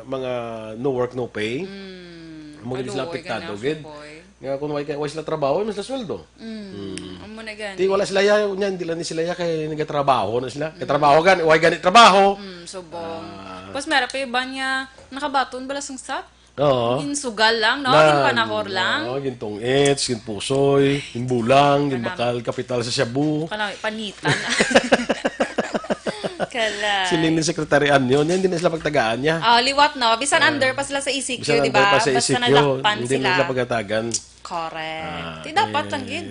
mga no work, no pay. Mm. Amo gid sila Maluoy ka apektado na, gid. Boy. Nga kung way ka, way sila trabaho, way sila sweldo. Mm. Mm. Amo na gani. Ti wala sila ya, unya, hindi lang ni sila ya kay nagatrabaho na sila. Kay Mm. trabaho gani, way gani trabaho. Mm, subong. Ah. Tapos meron pa iban nga nakabaton bala sang sap. Oo. Ginsugal lang, no? Na, Ginpanahor lang. Oo, gintungits, ginpusoy, ginbulang, Kanami. ginbakal, kapital sa shabu. Kanami, panitan. Kala. Siling ni Secretary Anyo, niya, hindi na sila pagtagaan niya. Ah, liwat, no? Bisan Ah. under pa sila sa E C Q, Bisan di under ba? pa sa Basta E C Q, nadakpan hindi na sila. sila pagkatagan. Correct. Ah, Di dapat eh. lang gid,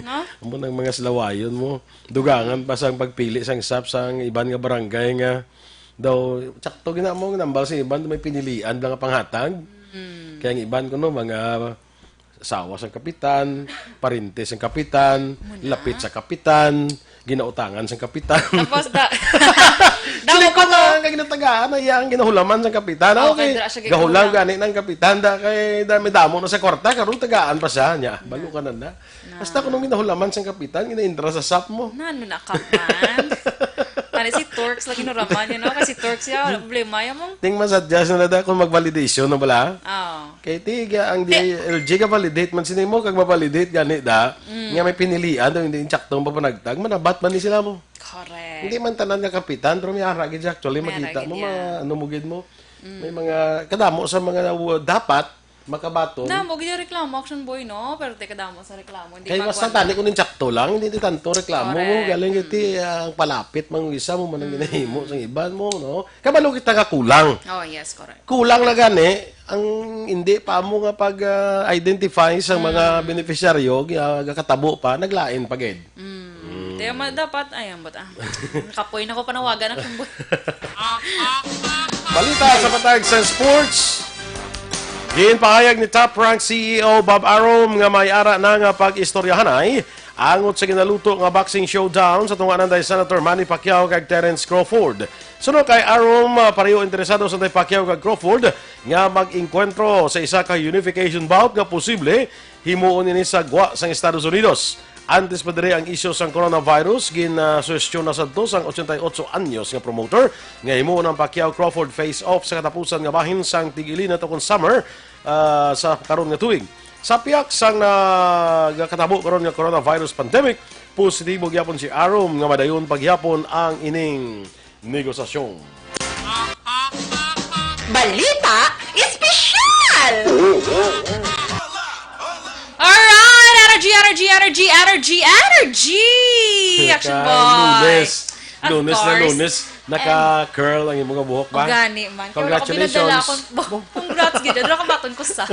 no? Amo nang mga silawayon mo. Dugangan pa sang pagpili sang sap sang iban nga barangay nga daw, sakto gina mo, nambal sa iban, may pinilian lang nga panghatag. Mm. Kaya ang iban kuno, mga asawa sang kapitan, parente sang kapitan, Muna. lapit sa kapitan, ginautangan sang kapitan. Tapos da-, Sila daw ko ko na, na. Ang ginatagaan na iya ang ginahulaman sang kapitan. Oh, Okay, kay dira siya gahulam ginahulam. gani ng kapitan, da kay da, may damo na sa kwarta, karon tagaan pa siya niya. Balo ka na na. Na. Basta kung nung ginahulaman sang kapitan, ginaindra sa sap mo. Nano na ka man? Tani si Turks lagi no raman, you know? Kasi Turks ya, problema ya mo. Ting masadya na da kung mag-validation na bala. Oh. Kay ti, ga-, ang Ti- D I L G ga-validate man sini mo, kag ma-validate gani da, Mm. nga may pinilian daw, hindi insakto ang papanagtag, manabat man ni sila mo. Correct. Hindi man tanan nga kapitan, pero may ara gid siya. Actually, May ara makita gid mo, niya. ma-, ano mo gid mo. Mm. May mga, kadamo sa mga, uh, dapat makabaton. Damo gid yung reklamo, Action Boy, no? Pero teka, damo sa reklamo. Hindi Kay pa mas kuwan. tani kung insakto lang, hindi, hindi tanto reklamo mo. Correct. Galing Mm. iti, ah, ang palapit, mang isa mo, manang Mm. ginahimo sa iban mo, no? Kabalo kita nga kulang. Oh, yes, correct. Kulang na gani, ang hindi pa mo nga pag, ah, identify sa mga Mm. beneficiaryo, gi-, ah, gakatabo pa, naglain pa gid. Mm. Mm. Kaya ma-, dapat, ay, ambot, ah. Kapoy na ko panawagan, Action Boy. Balita sa patag sa sports. Ginpahayag ni top rank C E O Bob Arum nga may ara na nga pag-istoryahanay angot sa ginaluto nga boxing showdown sa tunga nanday Senator Manny Pacquiao kag Terence Crawford. Suno kay Arum, ah, pareho interesado sa Pacquiao kag Crawford nga mag-engkwentro sa isa ka unification bout nga posible himuon ini sa gwa sang Estados Unidos. Antes pa diri ang isyu sang coronavirus, ginasuhestyon na sadto sang ochenta y ocho anyos nga promoter nga himuon ang Pacquiao-Crawford face-off sa katapusan nga bahin sang tig-ilinan tukon summer, ah, sa karon nga tuig. Sa pihak sang nagakatabo karon nga coronavirus pandemic, positibo gyapon si Arum nga madayon pa gyapon ang ining negosasyon. Balita Espesyal! Alright! Energy, energy, energy, energy, energy! Action Kay boy! Lunes. Of Lunes na course. Lunes. And Naka-curl ang imong buhok ba? O gani man. Kaya wala ko Congratulations. binadala akong bu-, congrats gid. Wala ko baton ko sa.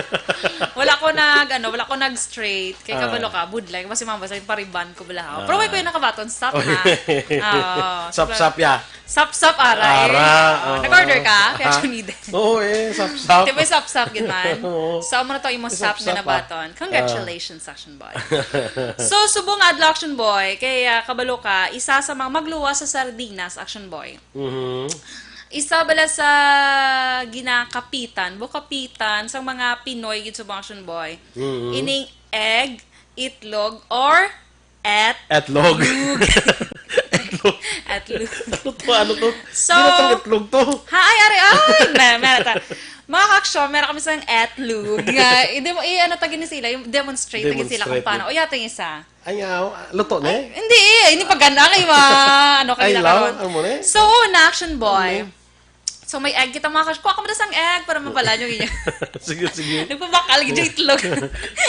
Wala ko nag, ano, wala ko nag-straight. Kay Ah. kabalo ka, budlay. Kasi mama, sa pariban ko bala. Pero Ah. wala ko yung nakabaton. Stop na. Oo. Sap-sap ya. Sap-sap, ara, eh. Ara, Oo, oo. nag-order ka? Kaya Ha? Juniden. Oo, eh, sap-sap. Di ba yung sap-sap, gid man? Oo. So, amo na to, imo Yung sap na sap-sap, ah. nabaton. Congratulations, Action Boy. So, subong nga adlaw, Action Boy, kay, ah, kabalo ka, isa sa mga magluwas sa sardinas, Action Boy. Mhm. Isa bala sa ginakapitan, bukapitan sa mga Pinoy gid sa mga Action Boy. Mm. Ining egg, itlog, or et-, Etlog. Etlog. Etlog. Ano to? Ano to? So, Di na tong itlog to. Ha, ay, ari, ay, may, may, ta-, mga ka-action, meron kami sa etlog nga, hindi mo, i-, ano, tagi ni sila, yung demonstrate, tagi sila kung Demonstrate. Paano. O, yato yung isa. Ay, nga, luto na eh. Hindi eh. Hindi pa gana kay ma-, ano, Ay, kanila law? Karon. Ano mo na eh? So, una, Action Boy. Ano? So, may egg kita, mga kash. Kuha ka mo na sang egg para mabala nyo inyo. Sige, sige. Nagpabakal, gid yung itlog.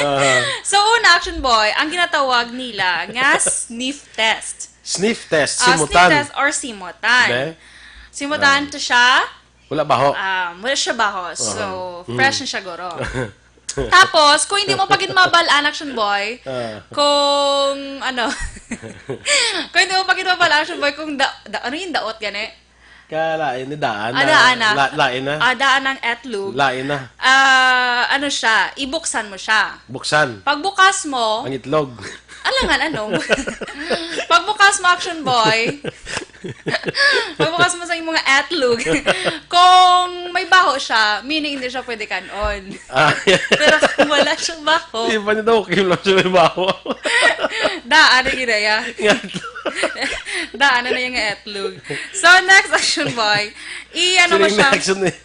Aha. So, una, Action Boy, ang ginatawag nila nga sniff test. Sniff test, Ah, sniff simutan. Test or simutan. Be? Simutan Ah. to siya. Wala baho. Ah, wala siya baho. So, Aha. Mm. Fresh na siya, guro. Tapos, kung hindi mo pa gid mabal-an, Action Boy, Ah. kung, ano, kung hindi mo pa gid mabal-an, Action Boy, kung da-, da-, ano yung daot, gani? Ka lain ni daan Ah, na, daan na. la-, lain na. Ah, daan ang etlog. Lain na. Ah, ano siya, ibuksan mo siya. Buksan. Pagbukas mo, Ang itlog. Alangan, ano? Pagbukas mo, Action Boy, pagbukas mo sa imong etlog, kung may baho siya, meaning hindi siya pwede kanon. Ah, Pero kung wala siyang baho, Di ba niya daw, okay lang siya may baho? Daan na gid ya. Nga. Daan na na yung etlog. So, next, Action Boy, i-, ano mo Siling siya? Next, ano eh?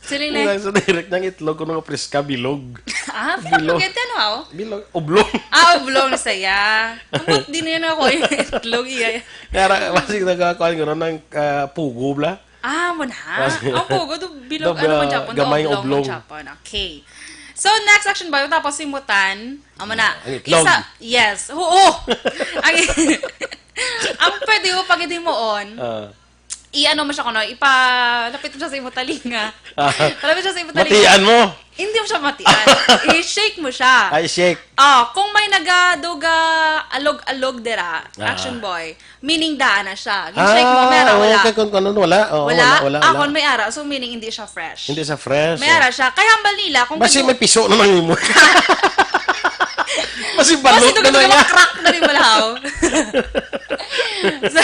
Siling Ang next. Sa direct ng itlog ko nga preska, bilog. Ah, Bilog. Bilog. Ano, oh? Bilog. Oblong. Ah, oblong saya. Ambot din yan ako yung itlog, iya. Kaya ra-, masig nagkakuan ko ng, ah, pugo, bla? Ah, mo na. Kasi Ang pugo, do, bilog, Do, ano mo, ah, Japon? Do, gamay nga oblong, oblong. Japon. Okay. So, next, Action Boy, tapos simutan, amo na. Ang itlog. Isa, yes. Oo. Ang, ang pwede mo pag-, hindi mo on, Ah. i-ano mo siya kuno, ipalapit mo siya sa imo talinga. Ah. Palapit siya sa imo talinga. Matian mo? Hindi mo siya matian. I-shake mo siya. Ay, shake. Oh, kung may nagaduga alog-alog dira, Ah. Action Boy, meaning daan na siya. Gin-shake mo, Ah, meron, oo, wala. Kay kung, kung ano, wala. Oo, Wala? wala, wala, Ah, wala. Kung may ara, so meaning hindi siya fresh. Hindi siya fresh, May oh. Ara siya. Kaya ang balnila, kung Basi kadu- may piso naman yung mo. Basi Basi balot na dugdug na na niya. Crack na rin malaw. So,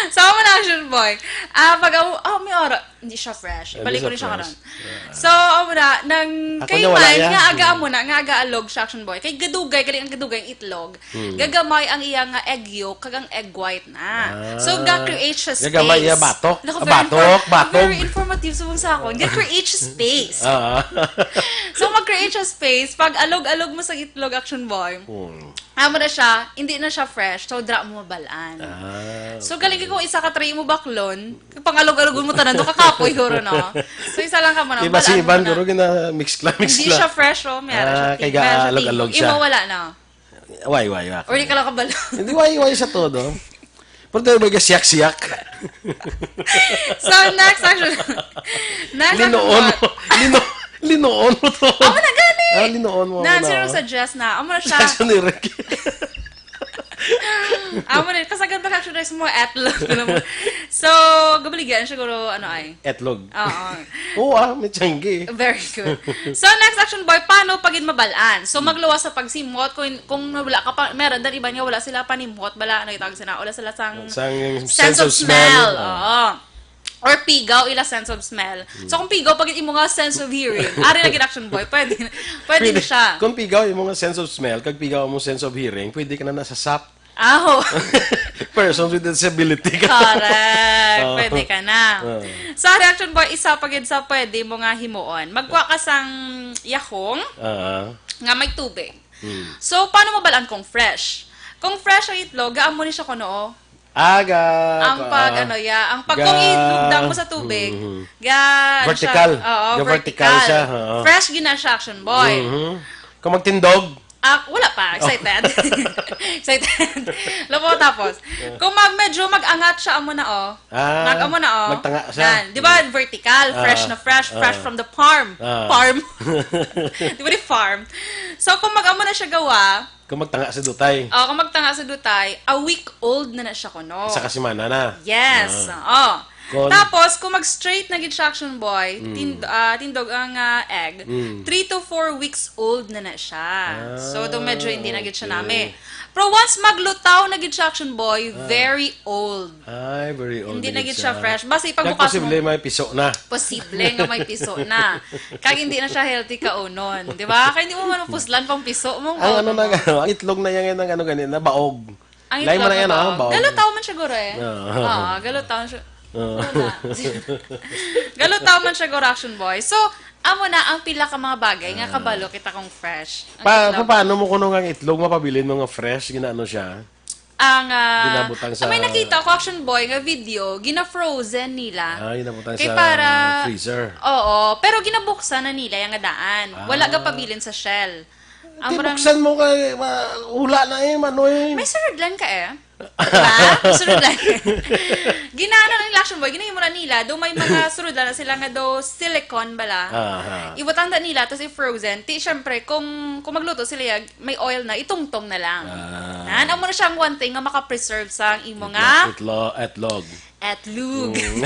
so, amo na, Action Boy. Ah, pag, oh, oh, may ara, hindi siya fresh. Hindi Ibalik ko siya rin siya fresh. Karon. Yeah. So, amo na, nang Ako kay niya, wala Mike, yan. Nga aga Hmm. amo na, nga aga alog siya, Action Boy. Kay gadugay, galing ang gadugay ang itlog. Hmm. Gagamay ang iya nga egg yolk, kag ang egg white na. Ah. So, ga-create siya space. Gagamay iya batok. Naku, Ah, very batok, infor-, batok. Very informative sa mong sakon. Ga-create siya space. Ah. So, mag-create siya space. Pag alog-alog mo sa itlog, Action Boy, Hmm. amo na siya, hindi na siya fresh. So, dra mo mabalaan. Ah, So, okay. Galing kung isa ka tray mo baklon, pangalog-alog mo tanan, do kakapoy, guro, no? So, isa lang ka mo na, Iba si balaan mo Ivan, na. Guro, gina-mix lang, mix Hindi lang. Siya fresh, oh. May ara siya Ah, ting-, kay may ara siya ting-, gaalog-alog siya. Imo wala na. Why, why, why? Or di ka lang kabalo. Hindi, why, why sa todo? Pero tayo may siyak-siyak. So, next action. Next action Linoon mo. mo. Lino-, linoon mo to. Amo na gani. Ah, linoon mo, Na, amo na. Sino suggest na? Amo na siya. Siya ni Ricky. Amo na. Kasagan ba ka actually mo etlog? Alam mo? So, gabaligyan siguro, ano ay? Etlog. Oo. Oo, ah, may tiyanggi. Very good. So, next action, boy, paano pag in mabalaan? So, magluwas sa pagsimot. Kung, kung wala ka pa, meron din iba nga wala sila panimot, bala, ano itawag sila? Wala sila sang Sang sense sense of of smell. smell. Oo. Or pigaw, ila sense of smell. Hmm. So, kung pigaw, pag imo nga sense of hearing, ari lagi action, boy, pwede, pwede na Pwede. siya. Kung pigaw, imo nga sense of smell, kag pigaw mo sense of hearing, pwede ka na nasasap. Aho. Persons with disability ka. Correct. Oo. Pwede ka na. Oo. Sa reaction, boy, isa pa gid sa pwede mo nga himuon. Magkuha ka sang yahong Oo. nga may tubig. Hmm. So, paano mo balaan kung fresh? Kung fresh ang itlog, gaamo ni siya kuno, oh. Aga, Ang pag, ah, ano, ya, ang pag ga- kung inugdang mo sa tubig, Mhm. ga-, ano siya, Vertical. Oo, Ga-vertical vertical. siya, oo. Fresh gina siya, action, boy. Mhm. Kung magtindog, Ah, wala pa. Excited. Excited. Labo, tapos, Yeah. kung mag-, medyo mag-angat siya, amo na, oh. Ah, Mag-, amo na, oh. magtanga siya. Yan. Di ba, Mm. vertical, fresh Ah, na fresh, fresh ah. from the farm. Ah. Farm. Di ba, di farm? So, kung mag-amo na siya gawa, Kung magtanga sa dutay. Oh, kung magtanga sa dutay, a week old na na siya kuno. Isa ka semana na. Yes. Ah. Oh. Kon- Tapos, kung mag-straight na gid siya, action, boy, Mm. tind-, ah, tindog ang, ah, egg, Mm. three to four weeks old na na siya. Ah, So, do medyo hindi na gid siya okay. nami. Pero once maglutaw na gid siya, Action Boy, Ah. very old. Ay, very old Hindi na na gid gid siya siya. fresh. Basta Kag ipagbukas mo. posible may piso na. Posible nga may piso na. Kag hindi na siya healthy kaunon. Di ba? Kaya hindi mo man puslan pang piso mo. Ang ano na, ang itlog na yan, ang ano gani, na baog. Ang Lain man itlog na yan, na ah, baog. baog. Galutaw man siguro eh. Ah. Ah, galutaw siya. Ah. Wala. Galutaw man siya, Action Boy. So, amo na ang pila ka mga bagay nga Ah. kabalo kita kung fresh. Ang Pa, itlog. pa, paano mo kuno nga ang itlog mapabilin mo nga fresh? Ginaano siya? Ang, ah, Ginabutang ang may sa nakita ko, Action Boy, nga video, gina-frozen nila. Ah, ginabutang Kay sa para freezer. Oo, pero ginabuksan na nila yung daan. Wala Ah. gapabilin sa shell. Ang Di murang buksan mo kay, ma-, hula na eh, mano eh. May surudlan ka eh. Diba? May surudlan. Ginana ng Action Boy, ginahimo na nila. Do may mga surudlan na sila nga do silicone bala. Aha. Ibutang da nila, tapos i-frozen. Ti, syempre, kung, kung magluto sila, yag, may oil na, itungtong na lang. Ah. Nan, amo na siyang one thing nga maka-preserve sa imo nga Itlo-, itlo-, etlog. etlog. Mm.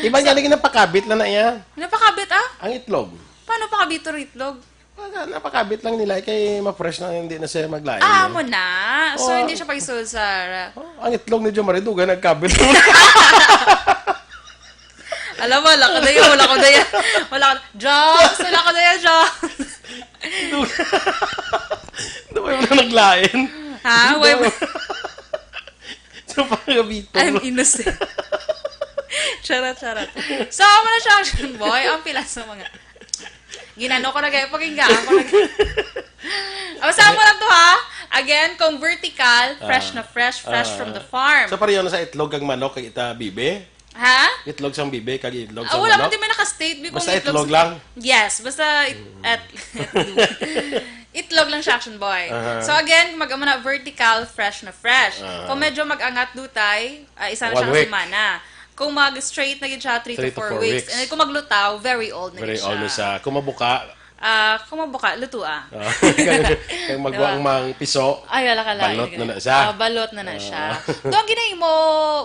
Iba nga lagi napakabit lang na iya. Napakabit, ah? Ang itlog. Paano pakabit ang itlog? Wala, napakabit lang nila, eh, kay ma-fresh na, hindi na siya maglain, Ah, eh. mo na. So, Oh. hindi siya pag-isulod sa ra- Oh, ang itlog ni Jomari, dugay nagkabit. Alam mo, wala ko na yun, wala ko na yan. Wala ko, Joms, wala ko na yan, Joms. Dugay. Dugay mo na naglain. Ha? Why Dugay mo- mo- So, pagkabito. I'm innocent. Charot, charot. So, amo na siya, Action Boy. Ang pila sa mga Ginano ko na kayo, pakinggan ko na kayo. O, sa amo lang to, ha? Again, kung vertical, fresh Ah. na fresh, fresh Ah. from the farm. So, pareho na sa itlog kag manok, kag ita bibi? Ha? Itlog sang bibi, kag itlog Ah, sang wala manok? man, di may naka-state, bi, kung Basta itlog itlog sa lang? Yes, basta it-, Mm. at-, itlog. Itlog lang siya, Action Boy. Aha. So, again, kung mag-amo na vertical, fresh na fresh. Aha. Kung medyo mag-angat dutay, ah, isa na One siya ka week. semana. Kung mag-straight na gid siya, three to Three to four four weeks. weeks. And then kung maglutaw, very old na Very gid siya. old na siya. Kung mabuka, Ah, kung mabuka, luto, ah. Ah, kaya, kaya magwa Diba? ang mang piso, Ay, wala ka lain. balot na na siya. Ah, balot na na Ah. siya. Do, ang ginahimo,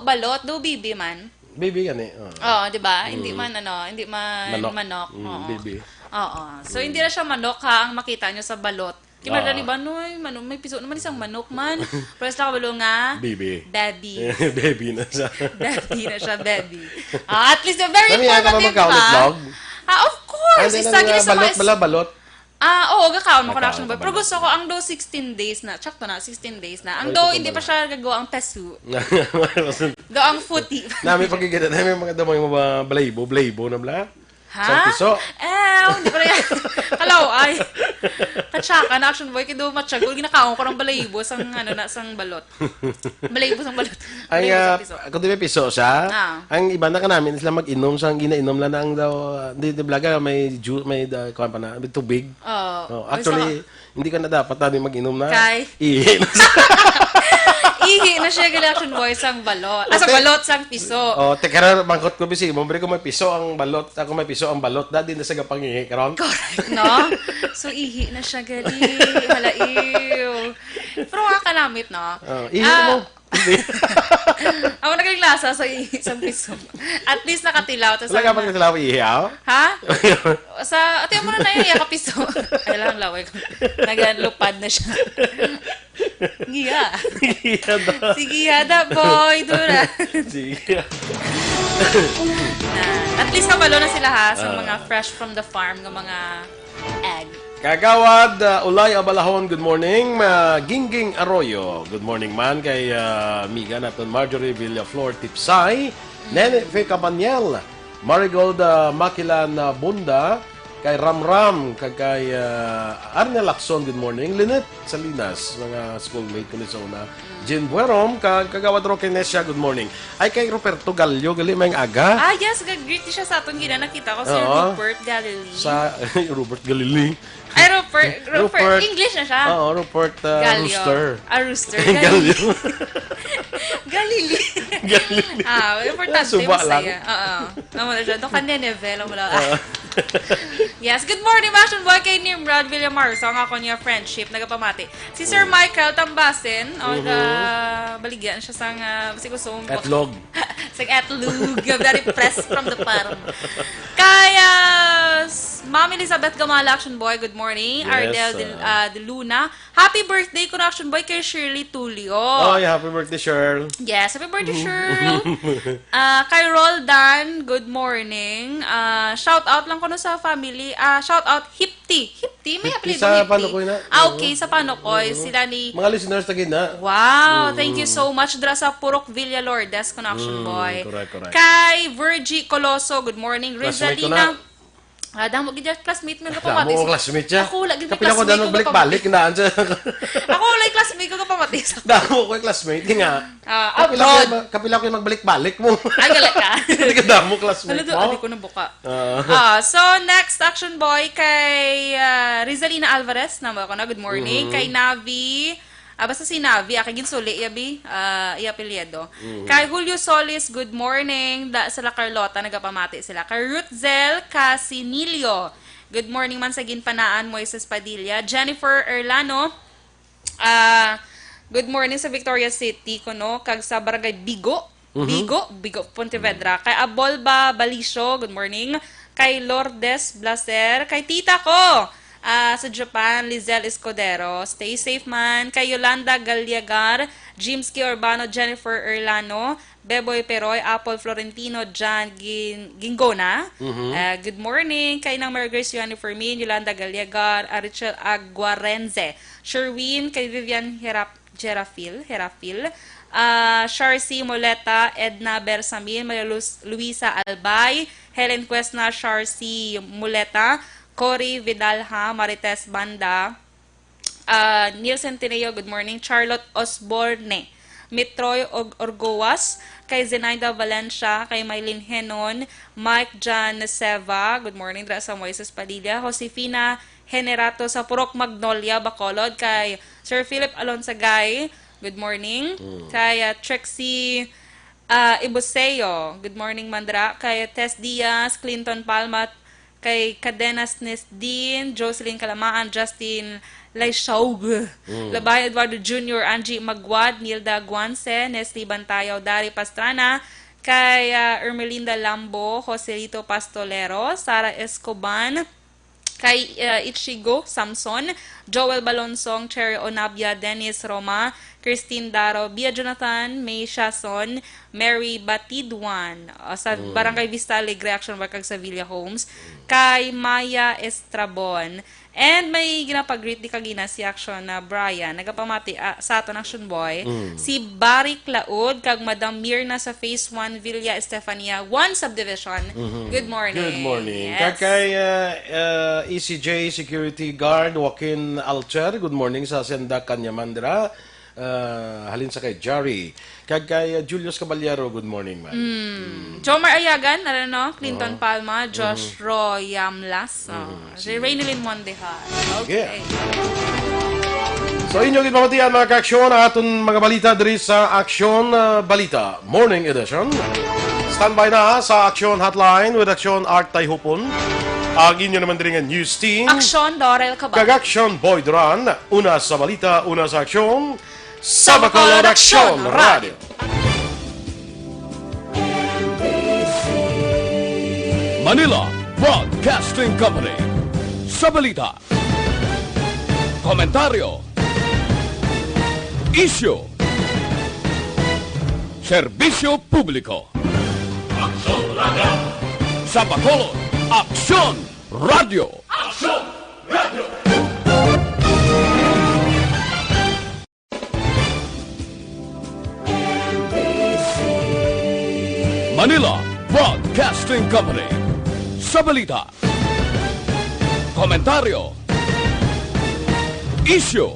balot, do, bibi man. Bibi gani, oo. Oo, di ba? Hindi Mm. man, ano, hindi man Manok. manok. Mm, Oo. bibi. Oo. So, Mm. hindi na siya manok, ha, ang makita nyo sa balot. Di ba, Ah. di ba, no, ay, mano-, may piso naman isang manok man. Pero sa kabalo nga, Bibi. baby. Baby na siya. Baby na siya, baby. Ah, at least, very Nami, ano ka ba informative, magkaon di ba? itlog? Ah, of course. Ano Isa na gid nga sa balot, mga bala, balot? Ah, oo, gakaon mo Gakaon ka na siya. ka Pero ba? gusto ko, ang do sixteen days na. Tsakto na, sixteen days na. Ang Ay, do, ito hindi pa ba? siya gagawa ang peso. Do ang footy. Nami pagkikita, nami mga damay mo ba, balayibo, balayibo na bala? Ha? Sa piso. Eh, oh, hindi ko na yan. Kalaw, ay. Katsaka na, Action Boy, kido matsagol, ginakaon ko ng balayibo, sang, ano na, sang balot. Balayibo sang balot. Ang, Balayibo sang ah, piso. kung di may piso siya, Ah. ang iba na ka namin, sila mag-inom sa, ang ginainom lang na ang daw, ah, di, di blaga, may ju-, may, ah, kuwan pa na, may tubig. Oo. Oh, May actually, sa- hindi ka na dapat, tabi mag-inom na. Kay? Ihi na siya. Ihi na siya, gali, Action Boy, sang balot. Ah, sa Okay. balot, sang piso. Oh, teka ra, mangkot ko, bisi, mo, bre, kung may piso ang balot, ako may piso ang balot, dati na sa gapangihi, karon? Correct, no? So, ihi na siya, gali. Hala, ew. Pero nga kalamit, no? Oh, ihi Ah, mo. Hindi. Ako naging lasa sa ihi, sa piso. At least nakatilaw. Tas Wala ka ang pagkatilaw, ihi, ah? Ha? Sa, ate, mo na na yung iya kapiso. Ay, lang, laway ko. Nagalupad na siya. Giya. Giya daw. Sige, hada, boy, dura. Sige. Na, at least kabalo na sila, ha, sa Ah. mga fresh from the farm nga mga egg. Kagawad, uh, Ulay Abalahon, good morning. Uh, Gingging Arroyo, good morning man kay, uh, amiga naton Marjorie Villaflor Tipsay, Mm. Nene Fe Cabaniel, Marigold, uh, Makilan, uh, Bunda, kay Ramram, kag kay, uh, Arnel Lacson, good morning. Lynette Salinas, mga schoolmate ko ni sa una. Mm. Jean Buerom, kag Kagawad Roque Necia, good morning. Ay, kay Roberto Gallo, gali may aga. Ah, yes, gag-greet siya sa aton gina. Nakita ko si Oo. Rupert Galilee. Sa, Robert Galilee. Ay, Rupert, Rupert. Rupert. English na siya. Oo, Rupert, uh, Gallo. Rooster. Ah, Rooster. Gallo. Galilee. Galilee. Ah, importante Suba mo lang. saya. Oo. Amo na siya. Doon ka Nineveh, alam mo lang. Oo. Yes. Good morning, Action Boy, kay Nimrod Villamar. Sa nga ako niya friendship, nagapamati. Si Sir Mm. Michael Tambasin, o, Mhm. uh, baligyan siya sa nga, basi gusto mong Etlog. Sa etlog, very pressed from the farm. Kaya, Ma'am Elizabeth Gamala, Action Boy, good morning. Yes, Ardel de, ah. ah, de Luna, happy birthday kuno, Action Boy, kay Shirley Tulio. Oy, happy birthday, Shirl. Yes, happy birthday, Shirl. Ah, kay Roldan, good morning. Ah, shout out lang kuno sa family. Ah, shout out Hipti. Hipti, may Hipti apelyido sa Hipti. Panukoy na. Ah, okay, Oo. sa Panukoy. Oo. Sila ni Mga listeners na gid na. Wow, Mm. thank you so much dira sa Purok Villa Lourdes kuno, Action Mm, Boy. correct, correct. Kay Virgie Coloso, good morning. Classmate ko Rizalina. na. Ah, damo gid ya classmate mo nga Damo pamati ko sa classmate siya. Ako, wala gid may Kapila ko classmate damo ko nga balik-balik pamati. na siya. Ako, wala classmate ko nga pamati sa Damo ko yung classmate nga. Ah, Kapila ko abroad. yung ma-, kapila ko yung magbalik-balik mo. Ay, gala ka. Hindi ka damo classmate Ano do, mo. Ano ko na buka? Ah. Ah, so, next, Action Boy, kay, ah, Rizalina Alvarez. Namo ako na, good morning. Mhm. Kay Navi, ah, basta si Navi, ah, kay ginsuli, iya, bi, ah, iya apelyido. Mhm. Kay Julio Solis, good morning. Da, sila Carlota, nagapamati sila. Kay Ruth Zel Casinilio, good morning man sa ginpanaan, Moises Padilla. Jennifer Erlano, ah, good morning sa Victoria City, kuno, kag sa Barangay Bigo. Mhm. Bigo, Bigo, Pontevedra. Kay Abolba Balisio, good morning. Kay Lourdes Blaser, kay tita ko, ah, sa Japan, Lizelle Escudero. Stay safe man. Kay Yolanda Galiagar, Jimski Urbano, Jennifer Erlano, Beboy Peroy, Apple Florentino, John Gin-, Gingona. Mhm. Ah, good morning. Kay Nang Mary Grace Yohane Fermin, Yolanda Galiagar, Arichel Aguarense, Sherwin, kay Vivian Hirap, Jerafil, Herafil, ah, Sharcy Moleta, Edna Bersamin, Maria Luz, Luisa Albay, Helen Cuesna, Sharcy Moleta, Cory Vidalha, Marites Banda, ah, Neil Centineo, good morning, Charlotte Osborne, Mitroy Og-, Orgoas, kay Zenaida Valencia, kay Mylene Henon, Mike John Seva, good morning, dira sa Moises Padilla, Josefina Henerato sa Purok Magnolia, Bacolod, kay Sir Philip Alonsagay, good morning. Mm. Kay, ah, Trixie, ah, Ibuseo, good morning, Mandra. Kay Tess Diaz, Clinton Palma, kay Cadenas Nesdin, Jocelyn Calamaan, Justin Laishaug, Mm. Labay Eduardo Junior, Angie Magwad, Nilda Guanse, Nestle Bantayaw, Dari Pastrana, kay, ah, Ermelinda Lambo, Joselito Pastolero, Sara Escoban, kay, ah, Ichigo Samson, Joel Balonsong, Cherry Onabia, Dennis Roma, Christine Daro, Bia Jonathan, May Shason, Mary Batidwan, ah, sa Mm. Barangay Vista Alegre, Action Boy, kag sa Villa Homes, kay Maya Estrabon. And may ginapag-greet di kagina si Action na Brian, nagapamati, ah, sa aton Action Boy, Mm. si Barik Laod kag Madam Mirna sa Phase one Villa Estefania one Subdivision. Mhm. Good morning. Good morning. Yes. Kag kay, ah, ah, E C J Security Guard Joaquin Alcher, good morning sa Senda Kanyamandra. Ah, halin sa kay Jari. Kag kay, ah, Julius Caballero, good morning, man. Mm. Jomar Ayagan, ano, no? Clinton Oo. Palma, Josh Mhm. Roy Yamlas. Oh. Mhm. Si Sige. Raynilyn Mondejar. Sige. Okay. So, inyo gid mabatian, mga ka-aksyon, ang aton mga balita diri sa Aksyon, ah, Balita Morning Edition. Standby na sa Aksyon Hotline with Aksyon Art Tayhupon. Ang inyo naman diri nga news team. Aksyon, Dorel Cabal. Kag Aksyon, Boy Duran. Una sa balita, una sa aksyon. Sa Bacolod Aksyon Radio. Manila Broadcasting Company. Sa balita, komentaryo, isyu, serbisyo publiko. Aksyon Radio. Sa Bacolod, Aksyon Radio. Aksyon Radio. Manila Broadcasting Company. Sa balita, komentaryo, isyu,